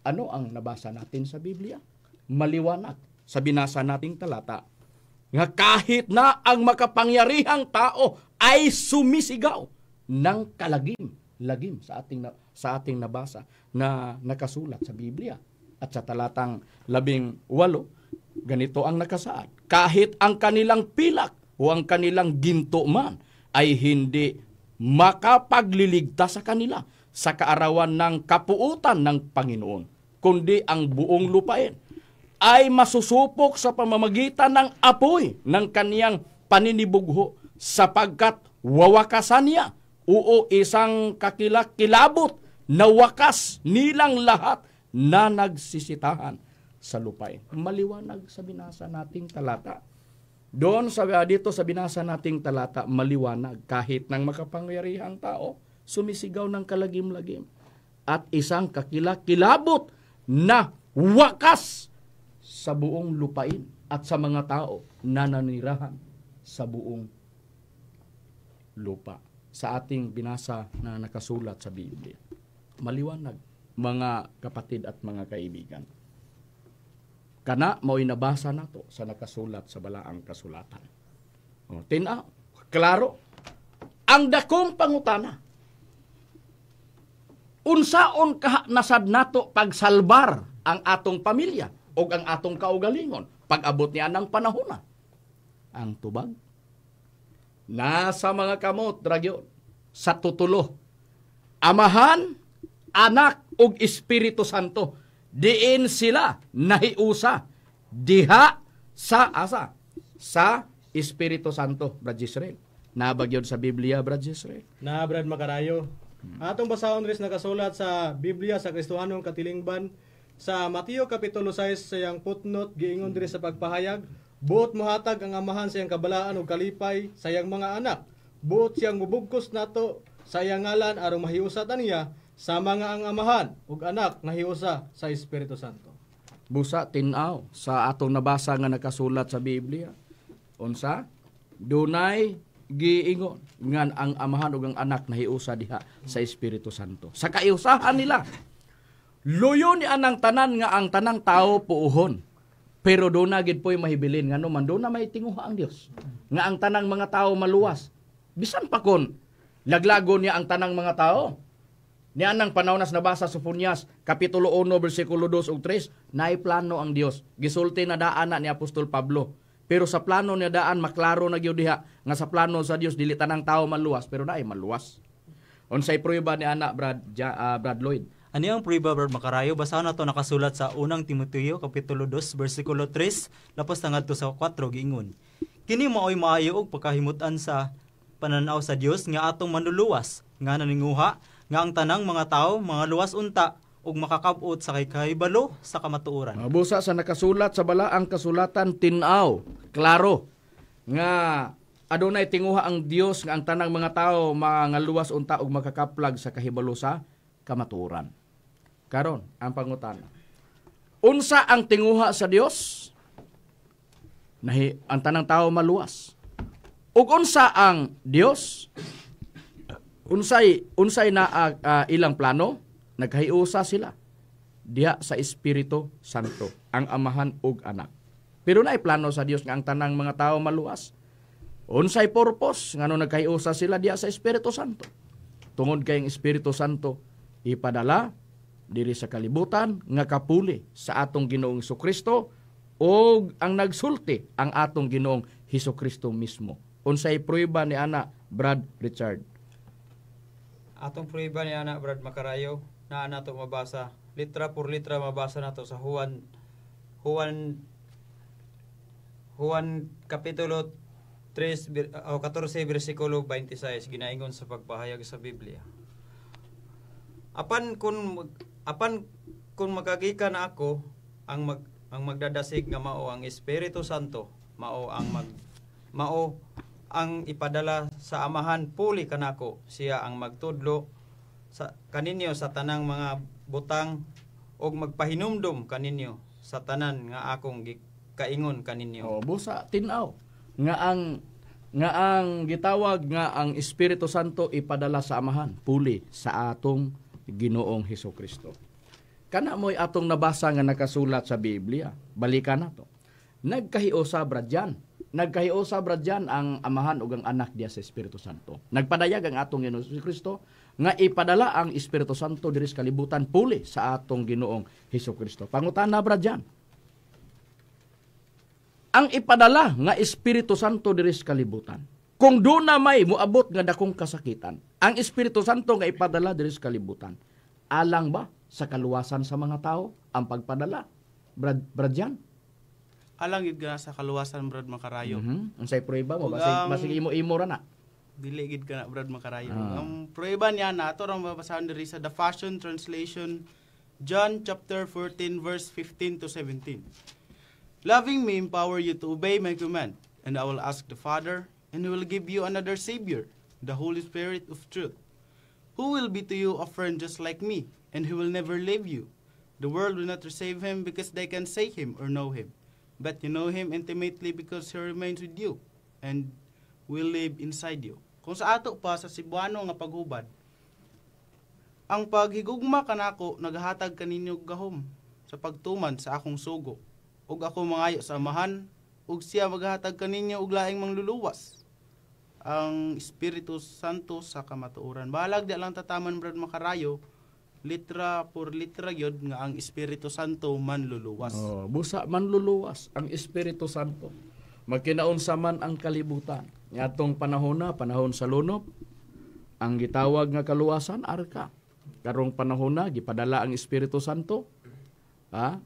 Speaker 9: Ano ang nabasa natin sa Biblia? Maliwanag sa binasa nating talata nga kahit na ang makapangyarihang tao ay sumisigaw ng kalagim-lagim sa ating nabasa na nakasulat sa Biblia. At sa talatang 18, ganito ang nakasaad. Kahit ang kanilang pilak o ang kanilang ginto man ay hindi makapagliligtas sa kanila sa kaarawan ng kapuutan ng Panginoon, kundi ang buong lupain ay masusupok sa pamamagitan ng apoy ng kaniyang paninibugho, sapagkat wawakasan niya, oo, isang kakilakilabot na wakas nilang lahat na nagsisitahan sa lupain. Maliwanag sa binasa nating talata. Doon sa dito sa binasa nating talata, maliwanag kahit ng makapangyarihang tao sumisigaw ng kalagim-lagim at isang kakilakilabot na wakas sa buong lupain at sa mga tao na nanirahan sa buong lupa. Sa ating binasa na nakasulat sa Biblia. Maliwanag, mga kapatid at mga kaibigan. Kana mao'y nabasa nato sa nakasulat sa balaang kasulatan. O, tin-aw, klaro. Ang dakong pangutana, unsaon kaha nasad nato pagsalbar ang atong pamilya o ang atong kaugalingon pag-abot niya ng panahona? Ang tubag nasa mga kamot, dragyon, sa tutulo. Amahan, Anak, ug Espiritu Santo. Diin sila nahiusa diha sa asa sa Espiritu Santo, Brad Israel. Nabagyod sa Biblia, Brad Israel.
Speaker 8: Na, Brad Makarayo. Atong basahon ris nakasulat sa Biblia sa Kristohanong Katilingban sa Mateo Kapitulo 6 sa iyang footnote giingon diri sa pagpahayag, buot mohatag ang amahan sa iyang kabalaan ug kalipay sa iyang mga anak. Buot siyang mubugkos nato sa iyang ngalan aron mahiusa ta niya sama nga ang Amahan ug Anak nahiusa sa Espiritu Santo.
Speaker 9: Busa tin-aw sa atong nabasa nga nakasulat sa Biblia. Unsa? Dunay giingon ngan ang Amahan ug ang Anak nahiusa diha sa Espiritu Santo. Sa kaiusahan nila, luyo ni anang tanan nga ang tanang tao puuhon. Pero doon na gid po'y mahibilin ngano man doon na may tinguha ang Dios nga ang tanang mga tao maluwas. Bisan pa kon laglago niya ang tanang mga tao. Niya nang panahon nas nabasa sa Sofonias kapitulo 1 bersikulo 2 ug 3, naay plano ang Dios. Gisulti na daan na ni Apostol Pablo. Pero sa plano niya daan maklaro na gyud diha nga sa plano sa Dios dili tanang tao maluwas, pero naay maluwas. Unsay prueba ni ana, Brad Brad Lloyd?
Speaker 5: Ani ang prueba, Brad Makarayo, basahan nato nakasulat sa unang Timoteo kapitulo 2 bersikulo 3 lapas na ngadto sa 4, giingon. Kini maoy maayo og pagkahimut-an sa pananaw sa Dios nga atong manluluwas, nga naninguha nga ang tanang mga tao mga luwas unta ug makakab-ot sa kay kahibalo sa kamatuoran.
Speaker 9: Busa sa nakasulat sa balaang kasulatan tin-aw, klaro nga adunay tinguha ang Dios nga ang tanang mga tao mga luwas unta ug makakaplag sa kahibalo sa kamatuoran. Karon ang pangutana. Unsa ang tinguha sa Dios? Nahi ang tanang tao maluwas. Ug unsa ang Dios? Unsay na ilang plano? Nagkahiusa sila diha sa Espiritu Santo, ang Amahan ug Anak. Pero naay plano sa Dios nga ang tanang mga tao maluwas. Unsay purpose ngano nagkahiusa sila diha sa Espiritu Santo? Tungod kay ang Espiritu Santo ipadala diri sa kalibutan nga kapuli sa atong Ginoong Hesukristo ug ang nagsulti ang atong Ginoong Hesukristo mismo. Unsay prueba ni ana, Brad Richard?
Speaker 6: Atong prueba ni ana, Brad Makarayo, na nato mabasa litra por litra, mabasa nato sa Juan kapitulo 3 o 14 bersikulo 26, ginaingon sa pagpahayag sa Biblia. Apan kun makagikan na ako, ang magdadasig nga mao ang Espiritu Santo, mao ang ipadala sa Amahan puli kanako, siya ang magtudlo sa kaninyo sa tanang mga butang ug magpahinumdom kaninyo sa tanan nga akong gikaingon kaninyo.
Speaker 9: Oh, busa tin-aw nga ang gitawag nga ang Espiritu Santo ipadala sa Amahan puli sa atong Ginoong Hesukristo. Kana mo'y atong nabasa nga nakasulat sa Biblia. Balikan nato. Nagkahiusa, Brad Jan. Nagkahiusa, Brad Jan, ang Amahan ug ang Anak diya sa Espiritu Santo. Nagpadayag ang atong Ginoong Hesukristo nga ipadala ang Espiritu Santo diri sa kalibutan puli sa atong Ginoong Hesukristo. Pangutana, Brad Jan. Ang ipadala nga Espiritu Santo diri sa kalibutan, kung doon na may muabot nga dakong kasakitan, ang Espiritu Santo nga ipadala diri sa kalibutan, alang ba sa kaluwasan sa mga tao ang pagpadala? Brad Jan?
Speaker 4: Alang gid ka sa kaluwasan, Brad Makarayo.
Speaker 9: Unsay prueba mo?
Speaker 4: Ug
Speaker 9: Basig, basig imo-imo ra na.
Speaker 4: Dili gid ka na, Brad Makarayo. Ang prueba niya na ato rang mabasahan diri sa The Passion Translation, John chapter 14 verse 15 to 17. "Loving me empower you to obey my command, and I will ask the Father, and he will give you another Savior, the Holy Spirit of truth, who will be to you a friend just like me, and he will never leave you. The world will not receive him because they can see him or know him, but you know him intimately because he remains with you and will live inside you." Kung sa ato pa sa Cebuano nga paghubad, ang paghigugma kanako nagahatag kaninyo og gahom sa pagtuman sa akong sugo. Ug ako mangayo sa Amahan, ug siya maghatag kaninyo og laing mangluluwas, ang Espiritu Santo sa kamatuoran. Bahalag di lang tataman, Brad Makarayo, litra por litra gyud nga ang Espiritu Santo manluluwas.
Speaker 9: Oh, busa manluluwas ang Espiritu Santo. Magkinaunsa man ang kalibutan. Atong panahon na, panahon sa lunop, ang gitawag nga kaluwasan, arka. Karong panahon na, gipadala ang Espiritu Santo,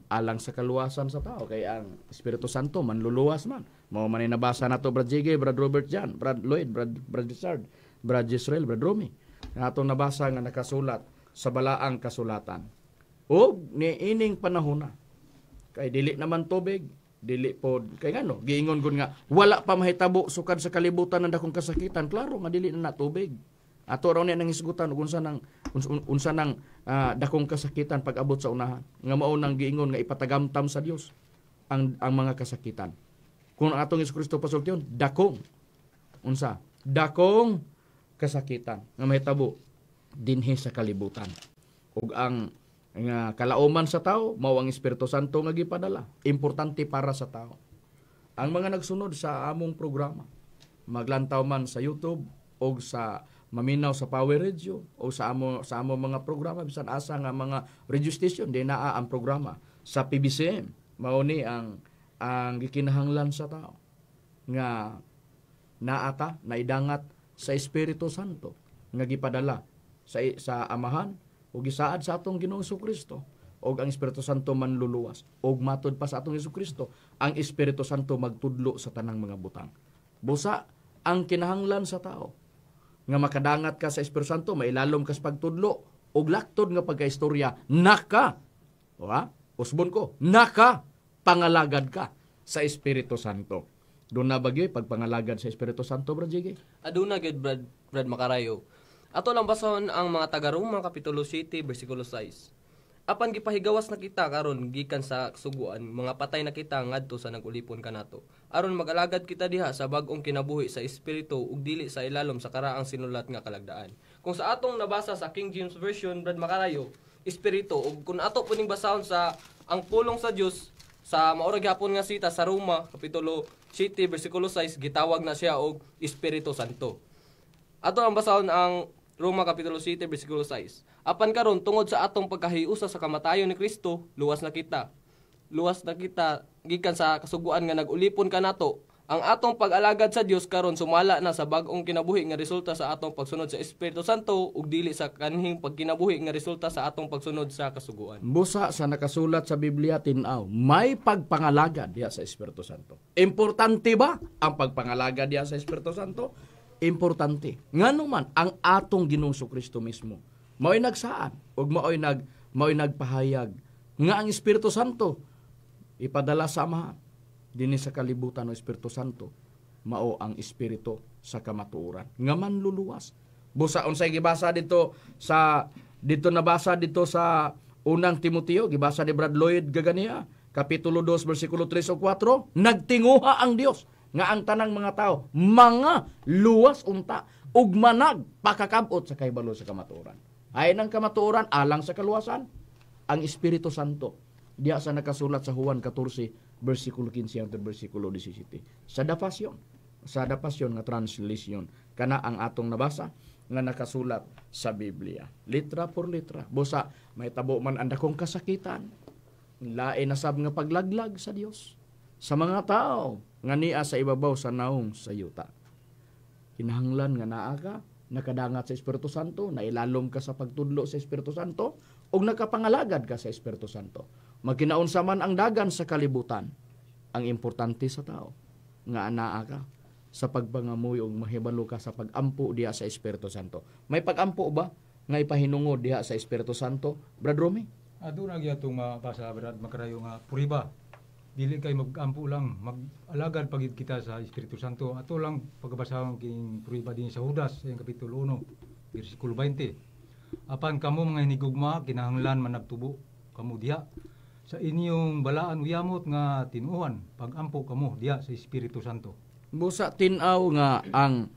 Speaker 9: alang sa kaluwasan sa tao. Kay ang Espiritu Santo manluluwas man. Mao man ay nabasa nato, Brad Jiggy, Brad Robert Jan, Brad Lloyd, Brad Richard, Brad Israel, Brad Romy. Atong nabasa nga nakasulat sa balaang kasulatan. O niining panahon na, kay dili naman tubig, Dili pod kay ngano giingon gud nga wala pa mahitabo sukad sa kalibutan ang dakong kasakitan. Klaro nga dili na tubig. Ato raw niya nang hisgutan ug unsa nang dakong kasakitan pag-abot sa unahan nga mao nang giingon nga ipatagamtam sa Dios ang mga kasakitan. Kung ang atong Hesus Kristo pasultion, dakong unsa? Dakong kasakitan nga mahitabo dinhi sa kalibutan. Ug ang nga kalauman sa tao mao ang Espiritu Santo nga gipadala. Importante para sa tao. Ang mga nagsunod sa among programa, maglantaw man sa YouTube o sa maminaw sa Power Radio o sa amo mga programa bisan asa nga mga radio station di naa ang programa sa PBCM. Mao ni ang gikinahanglan sa tao nga naata naidangat sa Espiritu Santo nga gipadala sa Amahan ug gisaad sa atong Ginoong Kristo, og ang Espiritu Santo manluluwas, og matud pa sa atong Kristo ang Espiritu Santo magtudlo sa tanang mga butang. Busa ang kinahanglan sa tao nga makadangat ka sa Espiritu Santo, mailalom ka sa pagtudlo og laktod nga pagkaistorya naka usbon ko naka pangalagad ka sa Espiritu Santo. Doon na bagyoy pagpangalagad sa Espiritu Santo, Brad Jiggy?
Speaker 3: Aduna gyud, Brad Makarayo. Ato lang basahon ang mga taga-Roma kapitulo 7 bersikulo 6. Apan gipahigawas na kita karon gikan sa kasuguan, mga patay na kita ngadto sa nag-ulipon kanato. Aron mag-alagad kita diha sa bag-ong kinabuhi sa espiritu ug dili sa ilalom sa karaang sinulat nga kalagdaan. Kung sa atong nabasa sa King James Version, Brad Makarayo, espiritu, ug kung ato puning basahon sa ang pulong sa Dios sa maura gyapon nga sita sa Roma kapitulo 7 bersikulo 6, gitawag na siya og Espiritu Santo. Ato ang basahon ang Roma kapitulo 7 bersikulo 6. Apan karon tungod sa atong pagkahiusa sa kamatayon ni Kristo, luwas na kita. Luwas na kita gikan sa kasuguan nga nag-ulipon kanato. Ang atong pag-alagad sa Dios karon sumala na sa bag-ong kinabuhi nga resulta sa atong pagsunod sa Espiritu Santo ug dili sa kanhing pagkinabuhi nga resulta sa atong pagsunod sa kasuguan.
Speaker 9: Busa sa nakasulat sa Biblia tin-aw, may pagpangalagad diha sa Espiritu Santo. Importante ba ang pagpangalagad diha sa Espiritu Santo? Importante. Ngano man ang atong Ginoong Kristo mismo mao'y nagsaad ug mao'y nagpahayag nga ang Espiritu Santo ipadala sa Amahan dinhi sa kalibutan. Ng Espiritu Santo mao ang espiritu sa kamatuoran nga manluluwas. Busa unsay gibasa dito sa dito nabasa dito sa unang Timoteo, gibasa ni Brad Lloyd gaganiya, kapitulo 2 bersikulo 3 ug 4, nagtinguha ang Dios nga ang tanang mga tao mga luwas unta ug manag pakakabot sa kahibalo sa kamatuoran. Ay nang kamatuoran alang sa kaluwasan ang Espiritu Santo diha sa nakasulat sa Juan 14 bersikulo 15 hangtod bersikulo 17. Sa dapasyon nga translation kana ang atong nabasa nga nakasulat sa Biblia. Litra por litra. Busa mahitabo man ang dakong kasakitan, lain na sab nga paglaglag sa Dios sa mga tao nga niya sa ibabaw sa naong sa yuta. Kinahanglan nga naa ka nakadangat sa Espiritu Santo, nailalom ka sa pagtudlo sa Espiritu Santo, ug nakapangalagad ka sa Espiritu Santo. Magkinaunsa man ang dagan sa kalibutan, ang importante sa tao nga anaa ka sa pagpangamuyo ug mahibalo ka sa pagampo diha sa Espiritu Santo. May pagampo ba nga ipahinungod diha sa Espiritu Santo, Brad Romy?
Speaker 7: Aduna gyud mabasa, Brad Makarayo, nga puriba. Dili kay magampo lang, mag-alagad pagid kita sa Espiritu Santo. Ato lang pagbasahon king prueba din sa Judas, sa kapitulo 1, bersikulo 20. Apan kamo mga hinigugma, kinahanglan managtubo kamo diha sa inyong balaan uyamot nga tinuohan, pagampo kamo diha sa Espiritu Santo.
Speaker 9: Busa tin-aw nga ang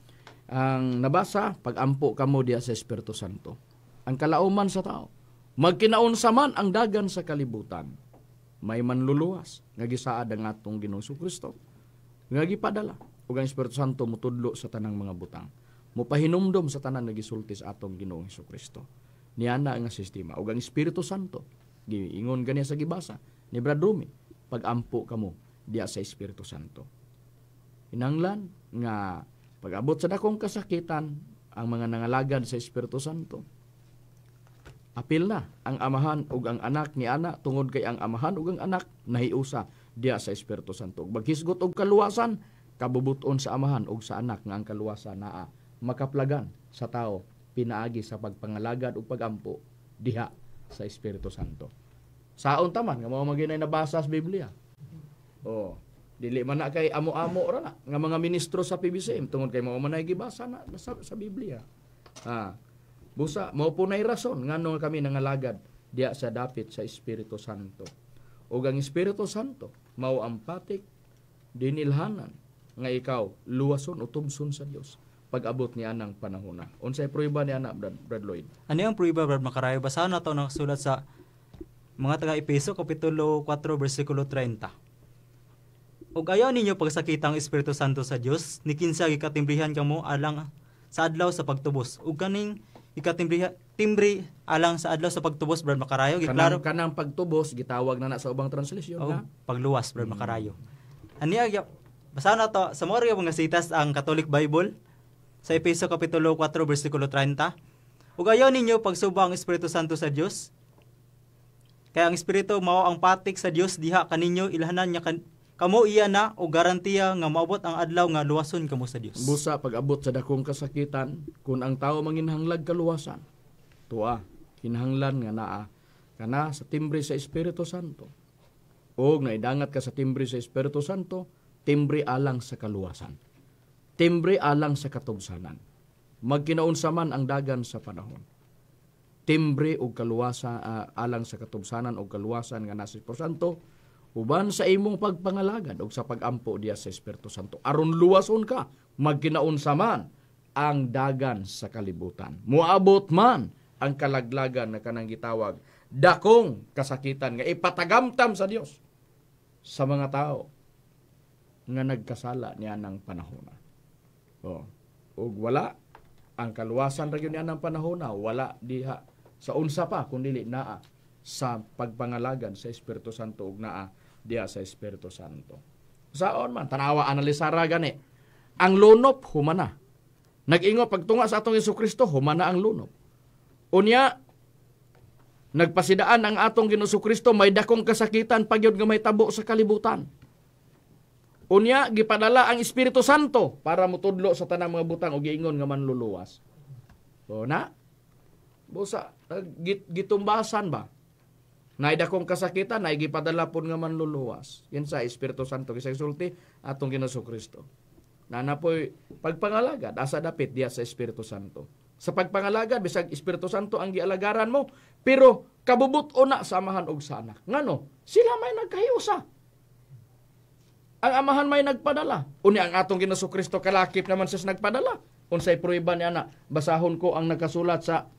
Speaker 9: nabasa, pagampo kamo diha sa Espiritu Santo. Ang kalauman sa tao, magkinaunsa man ang dagan sa kalibutan, may manluluwas nga gisaad ang atong Ginoong Kristo nga gipadala ug ang Espiritu Santo mutudlo sa tanang mga butang, mopahinumdom sa tanan nga gisulti sa atong Ginoong Kristo. Niana nga sistema ug ang Espiritu Santo giingon ganiya sa gibasa ni Brad Rumi, pagampo kamo diya sa Espiritu Santo. Inanglan nga pag-abot sa dakong kasakitan ang mga nangalagad sa Espiritu Santo, apil na ang amahan ug ang anak ni ana, tungod kay ang amahan ug ang anak nahiusa diya sa Espiritu Santo. Maghisgot og kaluwasan, kabubuton sa amahan ug sa anak nga ang kaluwasan naa makaplagan sa tao pinaagi sa pagpangalagad ug pagampo diha sa Espiritu Santo. Saon taman nga mao maginay nabasa sa Biblia. Oh, dili man na kay amo-amo ra na nga mga ministro sa PBCM tungod kay mao man ay gibasa na sa Biblia. Ha. Busa mao po nay rason ngano kami nangalagad diya sa dapit sa Espiritu Santo. Ug ang Espiritu Santo mao ang patik dinilhanan nga ikaw luwason o tubson sa Dios pag-abot niya ng panahona. Unsay prueba niya na, Brad Lloyd?
Speaker 5: Ano yung prueba, Brad Makarayo? Basahan na ito nakasulat sa mga taga-Epeso, Kapitulo 4, versikulo 30. Ug ayaw ninyo pagsakita ang Espiritu Santo sa Dios, ni kinsa gikatimbrihan kamo alang sa adlaw sa pagtubos. Ug kaning ikatimbrihan timbre alang sa adlaw sa pagtubos, Brad Makarayo, giklaro
Speaker 9: kanang pagtubos gitawag na na sa ubang translation
Speaker 5: na pagluwas, Brad Makarayo. Aniya basahan na to sa mga mga sitas ang Catholic Bible sa Epeso Kapitulo 4 versikulo 30. Ug ayaw ninyo pagsuba ang Espiritu Santo sa Dios. Kaya ang Espiritu mao ang patik sa Dios diha kaninyo, ilhanan niya kamo iya na o garantiya nga maabot ang adlaw nga luwason kamo sa Dios.
Speaker 9: Busa pag-abot sa dakong kasakitan, kun ang tao manginhanglag kaluwasan, tuwa kinahanglan nga naa kana sa timbre sa Espiritu Santo. Og naidangat ka sa timbre sa Espiritu Santo, timbre alang sa kaluwasan. Timbre alang sa katubsanan. Magkinaunsa man ang dagan sa panahon. Timbre og kaluwasan alang sa katubsanan og kaluwasan nga nasa Espiritu Santo, uban sa imong pagpangalagad og sa pagampo diya sa Espiritu Santo. Aron luwason ka, magkinaunsa man ang dagan sa kalibutan. Moabot man ang kalaglagan na kanang gitawag dakong kasakitan nga ipatagamtam sa Dios sa mga tao nga nagkasala niya ng panahona. Oh, ug wala ang kaluwasan ra gyud niya ng panahona, wala diha sa unsa pa kun dili naa sa pagpangalagan sa Espiritu Santo ug naa diha sa Espiritu Santo. Saon man tanawa analisara gani. Ang lunop humana. Nag-ingo pagtunga sa atong Hesukristo, humana ang lunop. Unya nagpasidaan ang atong Ginoong Kristo may dakong kasakitan pagyud nga may tabo sa kalibutan. Unya gipadala ang Espiritu Santo para motudlo sa tanang mga butang og giingon nga manluluwas. O na busa gitumbasan ba? Naay dakong kasakitan, naay gipadala pud nga manluluwas. Yan sa Espiritu Santo kisay sulti atong Ginoong Kristo. Nana poy pagpangalagad asa dapit diya sa Espiritu Santo. Sa pagpangalagad bisag Espiritu Santo ang gialagaran mo, pero kabubut-on na sa amahan og sa anak. Ngano? Sila may nagkahiusa. Ang amahan may nagpadala. Unya ang atong Ginoong Kristo kalakip naman sa nagpadala. Unsay prueba niya na? Basahon ko ang nakasulat sa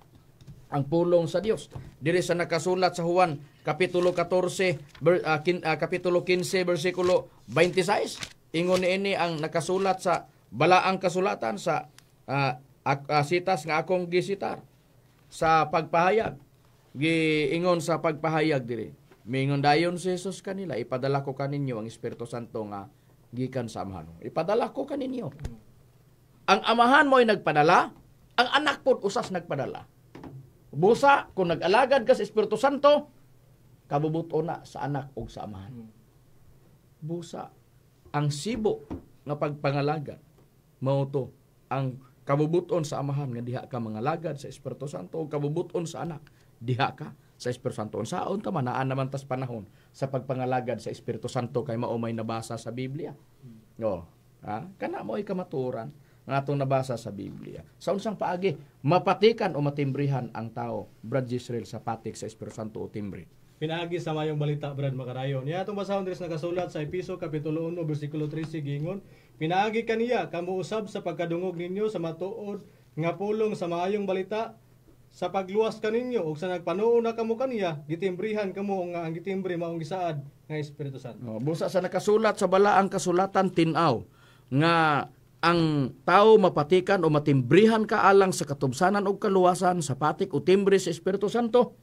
Speaker 9: ang pulong sa Dios. Diri sa nakasulat sa Juan kapitulo 14 kapitulo 15 bersikulo 26. Ingon niini ang nakasulat sa balaang kasulatan sa sitas nga akong gisitar sa pagpahayag. Giingon sa pagpahayag diri. Mingon dayon si Jesus kanila, ipadala ko kaninyo ang Espiritu Santo nga gikan sa Amahan. Ipadala ko kaninyo. Ang Amahan mo'y nagpadala, ang anak pod usas nagpadala. Busa, kung nag-alagad ka sa Espiritu Santo, kabubuto na sa anak o sa Amahan. Busa, ang sibo nga pagpangalagad, mao to ang kabubuton sa Amahan nga diha ka mangalagad sa Espiritu Santo, o kabubuton sa anak, diha ka sa Espiritu Santo. Unsaon ta man, naan naman tas panahon sa pagpangalagad sa Espiritu Santo kay mao may nabasa sa Biblia. Oh, ha? Kana mo'y kamatuoran nga atong nabasa sa Biblia. Sa unsang paagi mapatikan o matimbrihan ang tao, Brad Israel, sa patik sa Espiritu Santo o timbre?
Speaker 8: Pinaagi sa mayong balita, Brad Makarayo. Niya atong basahon diri sa nakasulat sa Episo kapitulo 1 bersikulo 13 giingon, pinaagi kaniya kamo usab sa pagkadungog ninyo sa matuod nga pulong sa maayong balita sa pagluwas kaninyo ug sa nagpanuo na kamo kaniya gitimbrihan kamo nga ang gitimbre maong gisaad nga Espiritu Santo.
Speaker 9: Oh, busa sa nakasulat sa balaang kasulatan tin-aw nga ang tao mapatikan o matimbrihan ka alang sa katubsanan og kaluwasan sa patik o timbre sa Espiritu Santo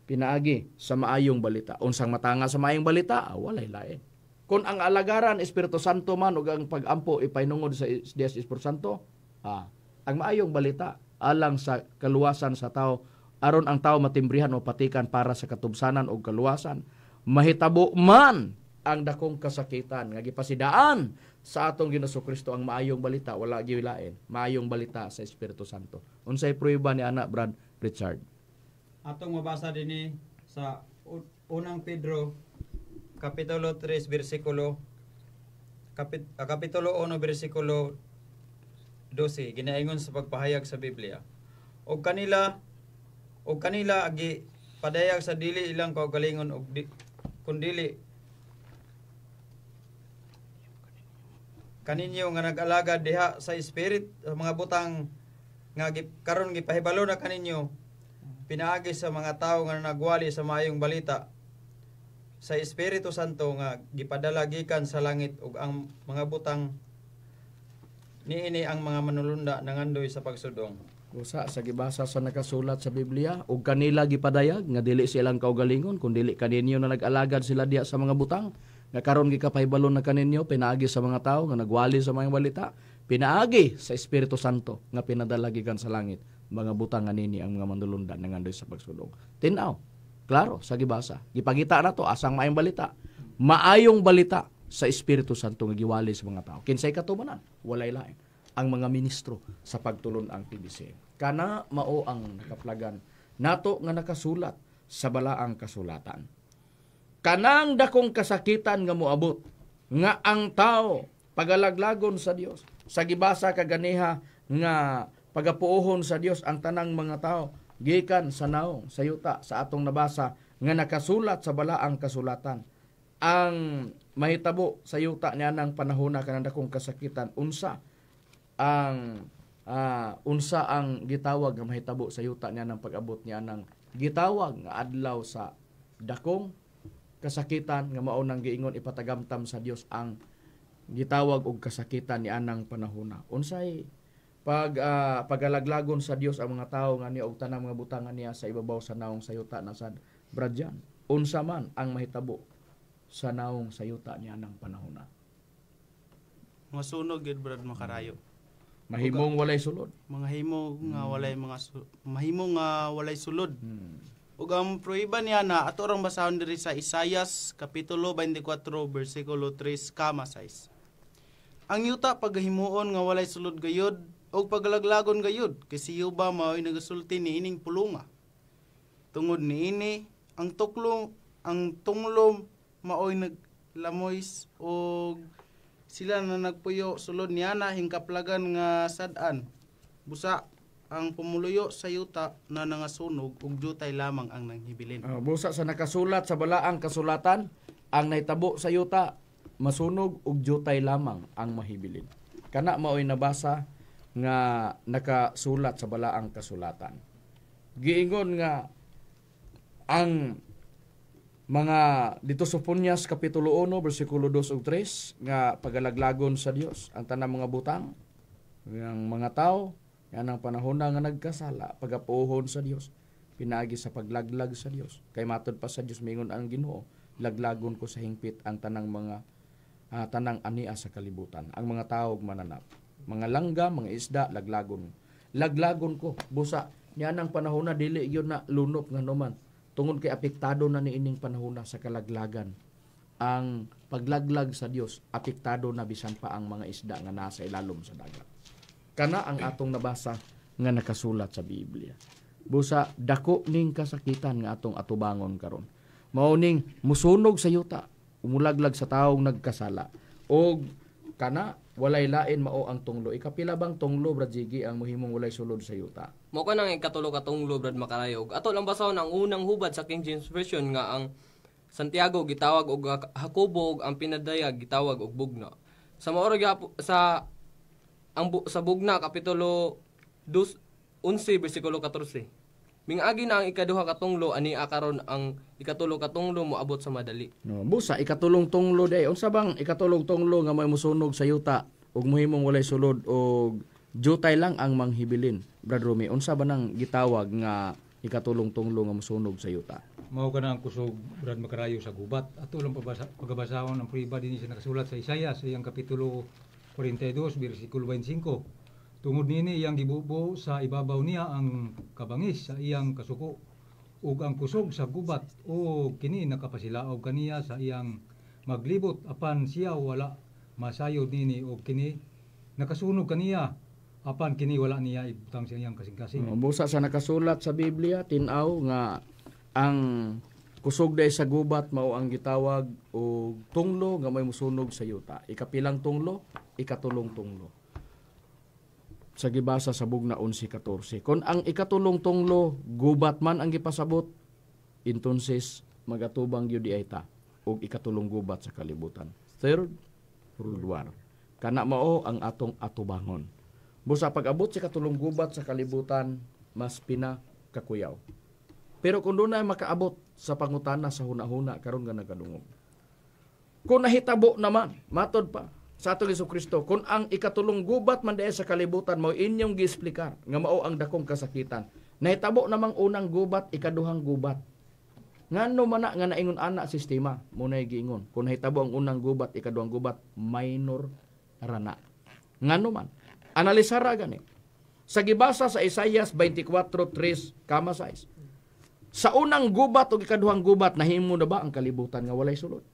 Speaker 9: pinaagi sa maayong balita. Unsang matanga sa maayong balita, walay lain. Kung ang alagaran Espiritu Santo man ug ang pagampo ipainungod sa Dios Espiritu Santo, ang maayong balita alang sa kaluwasan sa tao, aron ang tao matimbrihan o patikan para sa katubsanan o kaluwasan, mahitabo man ang dakong kasakitan nga gipasidaan sa atong Ginoong Kristo ang maayong balita, wala gilain, maayong balita sa Espiritu Santo. Unsay prueba ni ana, Brad Richard?
Speaker 6: Atong mabasa dinhi sa unang Pedro Kapitulo 3 bersikulo Kapitulo 1 bersikulo 12 ginaingon sa pagpahayag sa Biblia. Og kanila agi padayag sa dili ilang kaugalingon og kundili kaninyo nga nag-alagad diha sa spirit sa mga butang nga karon gipahibalo na kaninyo pinaagi sa mga tawo nga nagwali sa maayong balita sa Espiritu Santo nga gipadala gikan sa langit ug ang mga butang niini ang mga manulunda nangandoy sa pagsudong.
Speaker 2: Usa sa gibasa sa nakasulat sa Biblia ug kanila gipadayag nga dili silang kaugalingon kun dili kaninyo na nag-alagad sila diha sa mga butang nga karon gikapahibalo na kaninyo pinaagi sa mga tawo nga nagwali sa mga balita pinaagi sa Espiritu Santo nga pinadala gikan sa langit mga butang nga nini ang mga manulunda nangandoy sa pagsudong. Tin-aw, klaro sa gibasa. Gipagita na to asang maayong balita. Maayong balita sa Espiritu Santo nga giwali sa mga tao. Kinsay katubanan? Walay lain ang mga ministro sa pagtulon ang PBC. Kana mao ang nakaplagan nato nga nakasulat sa balaang kasulatan. Kanang dakong kasakitan nga moabot nga ang tao pagalaglagon sa Dios. Sa gibasa kaganiha nga pagapuohon sa Dios ang tanang mga tao gikan sa naong sa yuta sa atong nabasa nga nakasulat sa balaang kasulatan. Ang mahitabo sa yuta niya ng panahona kanang dakong kasakitan, unsa ang gitawag nga mahitabo sa yuta niya ng pag-abot niya ng gitawag nga adlaw sa dakong kasakitan nga mao nang giingon ipatagamtam sa Dios ang gitawag og kasakitan niya ng panahona. Unsay pagalaglagon sa Dios ang mga tawo nga niya og tanang mga butangan niya sa ibabaw sa naong sa yuta na sad Bradyan. Unsa man ang mahitabo sa naong sa yuta niya ng panahona?
Speaker 4: Masunog gyud Brad Makarayo.
Speaker 2: Mahimong walay sulod.
Speaker 4: Mga himo nga walay mahimo nga walay sulod. Ug ang prueba niya na ato rang basahon diri sa Isayas kapitulo 24 bersikulo 3, 6. Ang yuta paghimuon nga walay sulod gayud og pagalaglagon gayud kay si Yuba mao'y nagasulti niining pulunga. Tungod niini ang tunglom mao'y naglamoys og sila na nagpuyo sulod niana hingkaplagan nga sad-an. Busa ang pumuluyo sa yuta na nangasunog ug jutay lamang ang nanghibilin.
Speaker 2: Busa sa nakasulat sa balaang kasulatan ang nahitabo sa yuta masunog ug jutay lamang ang mahibilin. Kana mao'y nabasa nga nakasulat sa balaang kasulatan. Giingon nga ang mga dito sa Sofonias kapitulo 1 bersikulo 2 ug 3 nga pagalaglagon sa Dios ang tanang mga butang ang mga tao yan ang panahon na nga nagkasala pagapuohon sa Dios pinaagi sa paglaglag sa Dios kay matud pa sa Dios mingon ang Ginoo laglagon ko sa hingpit ang tanang mga tanang ania sa kalibutan ang mga tao ug mananap mga langga mga isda laglagon laglagon ko busa yan ang panahon na dili gyud na lunop nga numan tungod kay apektado na niining panahona sa kalaglagan. Ang paglaglag sa Dios apektado na bisan pa ang mga isda nga nasa ilalom sa dagat. Kana ang atong nabasa nga nakasulat sa Biblia. Busa dako ning kasakitan nga atong atubangon karon. Mao ning musunog sa yuta, umulaglag sa taong nagkasala. Og kana walay lain mao ang tunglo. Ikapila bang tunglo Brad Jiggy ang mohimong walay sulod sa yuta?
Speaker 3: Mao ka nang ikatulo ka tunglo Brad Makarayog. Ato lang basahon ang unang hubad sa King James Version nga ang Santiago gitawag og Jacobo ug ang pinadayag gitawag og bugna. Sa mao sa ang sa bugna kapitulo 2 11 bersikulo 14. Mingagi na ang ikaduha ka tunglo ani karon ang ikatulo ka tunglo moabot sa madali.
Speaker 2: No, busa ikatulong tunglo day. Unsa bang ikatulong tunglo nga may mosunog sa yuta ug mohimong walay sulod og jutay lang ang manghibilin? Brad Rumi, unsa ba nang gitawag nga ikatulong tunglo nga mosunog sa yuta?
Speaker 7: Mao ka na ang kusog Brad Makarayo sa gubat. Ato lang pagabasahon ang prueba dinhi sa nakasulat sa Isayas sa iyang kapitulo 42 bersikulo 25. Tungod niini iyang gibubo sa ibabaw niya ang kabangis sa iyang kasuko ug ang kusog sa gubat o kini nakapasilaob kaniya sa iyang maglibot apan siya wala masayod nini og kini nakasunog kaniya apan kini wala niya ibutang sa iyang kasing-kasing.
Speaker 2: Busa sa nakasulat sa Biblia tin-aw nga ang
Speaker 9: Kusog day sa gubat mao ang gitawag og tunglo nga may musunog sa yuta. Ikapilang tunglo, ikatulong tunglo. Sa gibasa sa Bugna 11:14. Kon ang ikatulong tunglo gubat man ang gipasabot, entonces magatubang gyud di ay ta og ikatulong gubat sa kalibutan. Third World War. Kana mao ang atong atubangon. Busa pag-abot sa katulong gubat sa kalibutan, mas pinakakuyaw. Pero kung doon ay makaabot sa pangutana sa huna-huna karon nga nagadungog. Kung nahitabo naman, matod pa sa atong Hesus Kristo, kung ang ikatulong gubat man diay sa kalibutan mao inyong giesplikar nga mao ang dakong kasakitan. Nahitabo namang unang gubat, ikaduhang gubat. Ngano man na nga naingon ana sistema, mo nay giingon. Kung nahitabo ang unang gubat, ikaduhang gubat, minor rana. Ngano man? Analisara gani. Sa gibasa sa Isaias 24:3,6. Sa unang gubat o ikaduhang gubat, nahimo na ba ang kalibutan nga walay sulod?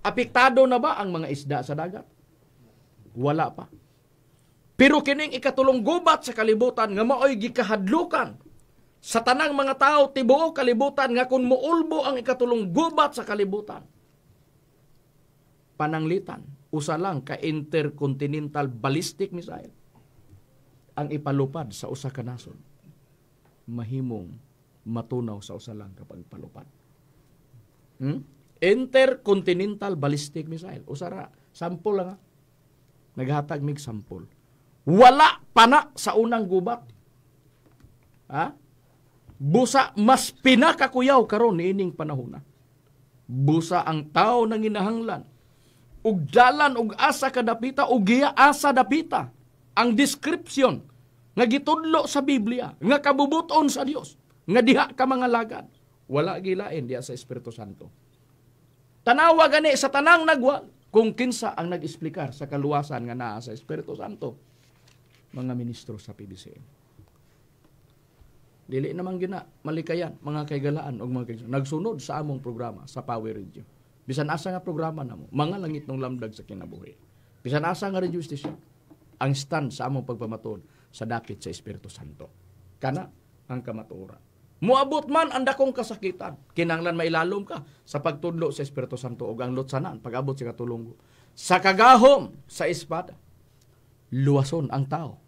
Speaker 9: Apektado na ba ang mga isda sa dagat? Wala pa. Pero kining ikatulong gubat sa kalibutan nga maoy gikahadlukan sa tanang mga tao tibuok kalibutan nga kung muulbo ang ikatulong gubat sa kalibutan, pananglitan, usa lang ka intercontinental ballistic missile ang ipalupad sa usa ka nasod, mahimong matunaw sa usa lang ka pagpalupad. Intercontinental ballistic missile, usa ra, sample lang ha. Naghatag mig sample. Wala pa na sa unang gubat. Ha? Busa mas pinakakuyaw karon niining panahona. Busa ang tao nanginahanglan ug dalan ug asa kadapita ug giya asa dapita ang description nga gitudlo sa Biblia nga kabubuton sa Dios nga diha ka mga lagad. Wala gilain diha sa Espiritu Santo. Tanawa gani sa tanang nagwal kung kinsa ang nag-esplikar sa kaluwasan nga naa sa Espiritu Santo, mga ministro sa PBCM. Dili naman gina malikayan mga kaigalaan og mga kaigsuonan nagsunod sa among programa sa Power Radio. Bisan asa nga programa namo, mga langit ng lamdag sa kinabuhi. Bisan asa nga radio station, ang stand sa among pagpamatuod sa dapit sa Espiritu Santo. Kana ang kamatuoran. Muabot man ang dakong kasakitan, kinahanglan mailalom ka sa pagtudlo sa Espiritu Santo ug ang lutsanan pag-abot sa katulong sa kagahom sa espada. Luwason ang tao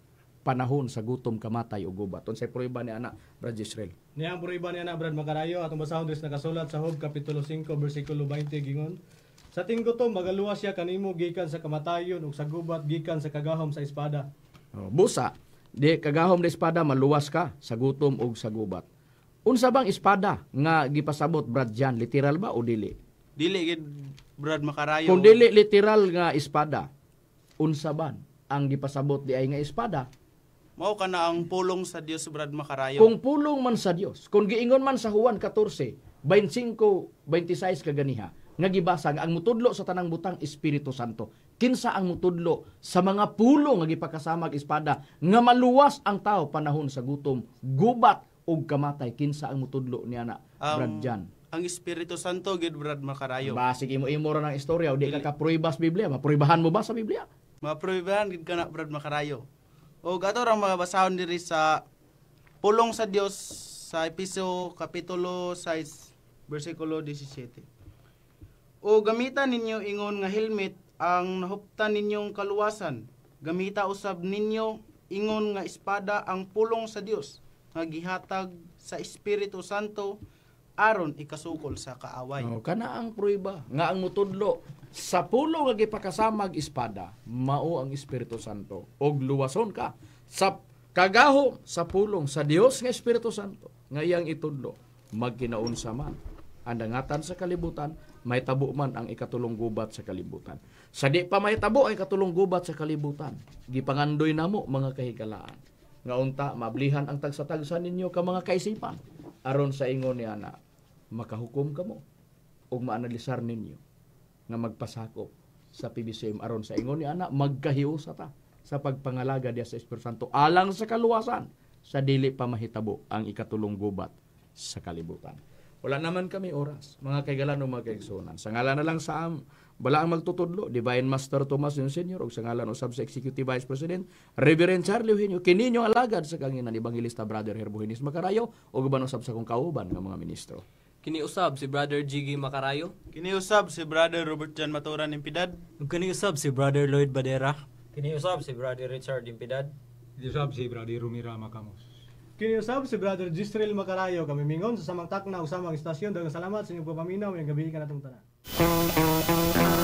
Speaker 9: panahon sa gutom, kamatay o gubat. Unsay prueba ni ana, Brad Israel?
Speaker 8: Niya ang prueba ni ana, Brad Makarayo, atong basahon diri sa nakasulat sa Job kapitulo 5 bersikulo 20 gingon. Sa tinggutom magaluwas siya kanimo gikan sa kamatayon ug sa gubat gikan sa kagahom sa espada.
Speaker 9: Oh, busa, di kagahom sa espada maluwas ka sa gutom ug sa gubat. Unsa bang espada nga gipasabot, Brad Jan, literal ba o dili?
Speaker 4: Dili gid, Brad Makarayo.
Speaker 9: Kung dili literal nga espada, unsa ban ang gipasabot di ay nga espada?
Speaker 4: Mao kana ang pulong sa Dios, Brad Makarayo.
Speaker 9: Kung pulong man sa Dios, kung giingon man sa Juan 14:25-26 kaganiha, nga gibasa nga ang mutudlo sa tanang butang Espiritu Santo. Kinsa ang mutudlo sa mga pulong nga gipakasamag espada nga maluwas ang tao panahon sa gutom, gubat ug kamatay? Kinsa ang mutudlo niya na, Brad Jan?
Speaker 4: Ang Espiritu Santo gid, Brad Makarayo.
Speaker 9: Basig imo-imo ra ng istorya o di ka kapruibas Biblia, mapruibahan mo ba sa Biblia?
Speaker 4: Mapruibahan gid kana, Brad Makarayo. O gato rang mga basahon diri sa pulong sa Dios sa Episo kapitulo 6 bersikulo 17. O gamita ninyo ingon nga helmet ang nahuptan ninyong kaluwasan. Gamita usab ninyo ingon nga espada ang pulong sa Dios nga gihatag sa Espiritu Santo aron ikasukol sa kaaway.
Speaker 9: O, kana ang prueba nga ang mutudlo sa pulong nga gipakasamag espada mao ang Espiritu Santo og luwason ka sa kagahom sa pulong sa Dios nga Espiritu Santo nga iyang itudlo magkinaunsa man ang dangatan sa kalibutan, mahitabo man ang ikatulong gubat sa kalibutan. Sa di pa mahitabo ang ikatulong gubat sa kalibutan, gipangandoy namo mga kahigalaan nga unta mablihan ang tagsa-tagsa ninyo ka mga kaisipan aron sa ingon ni ana makahukom kamo ug maanalisar ninyo nga magpasakop sa PBCM aron sa ingon ni ana magkahiusa ta sa pagpangalaga diya sa Espiritu Santo alang sa kaluwasan sa dili pa mahitabo ang ikatulong gubat sa kalibutan. Wala naman kami oras, mga kaigalan o mga kaigsuonan. Sa ngalan na lang sa balaang magtutudlo, Divine Master Tomas yung Senior, o sa ngalan usab sa Executive Vice President, Reverend Charlie Eugenio, kininyo alagad sa kanginan Evangelista Brother Herbohinis Macarayo, o guban usab sa kong kauban nga mga ministro.
Speaker 3: Kini usab si Brother Jiggy Makarayo.
Speaker 4: Kini usab si Brother Robert John Maturan Impidad.
Speaker 5: Ug kini usab si Brother Lloyd Badera.
Speaker 6: Kini usab si Brother Richard Impidad.
Speaker 7: Kini usab si Brother Romira Macamos.
Speaker 8: Kini usab si Brother Gisrel Makarayo. Kami mingon sa samang takna ug samang istasyon. Daghang salamat sa inyong pagpaminaw. Maayong gabii kanatong tanan.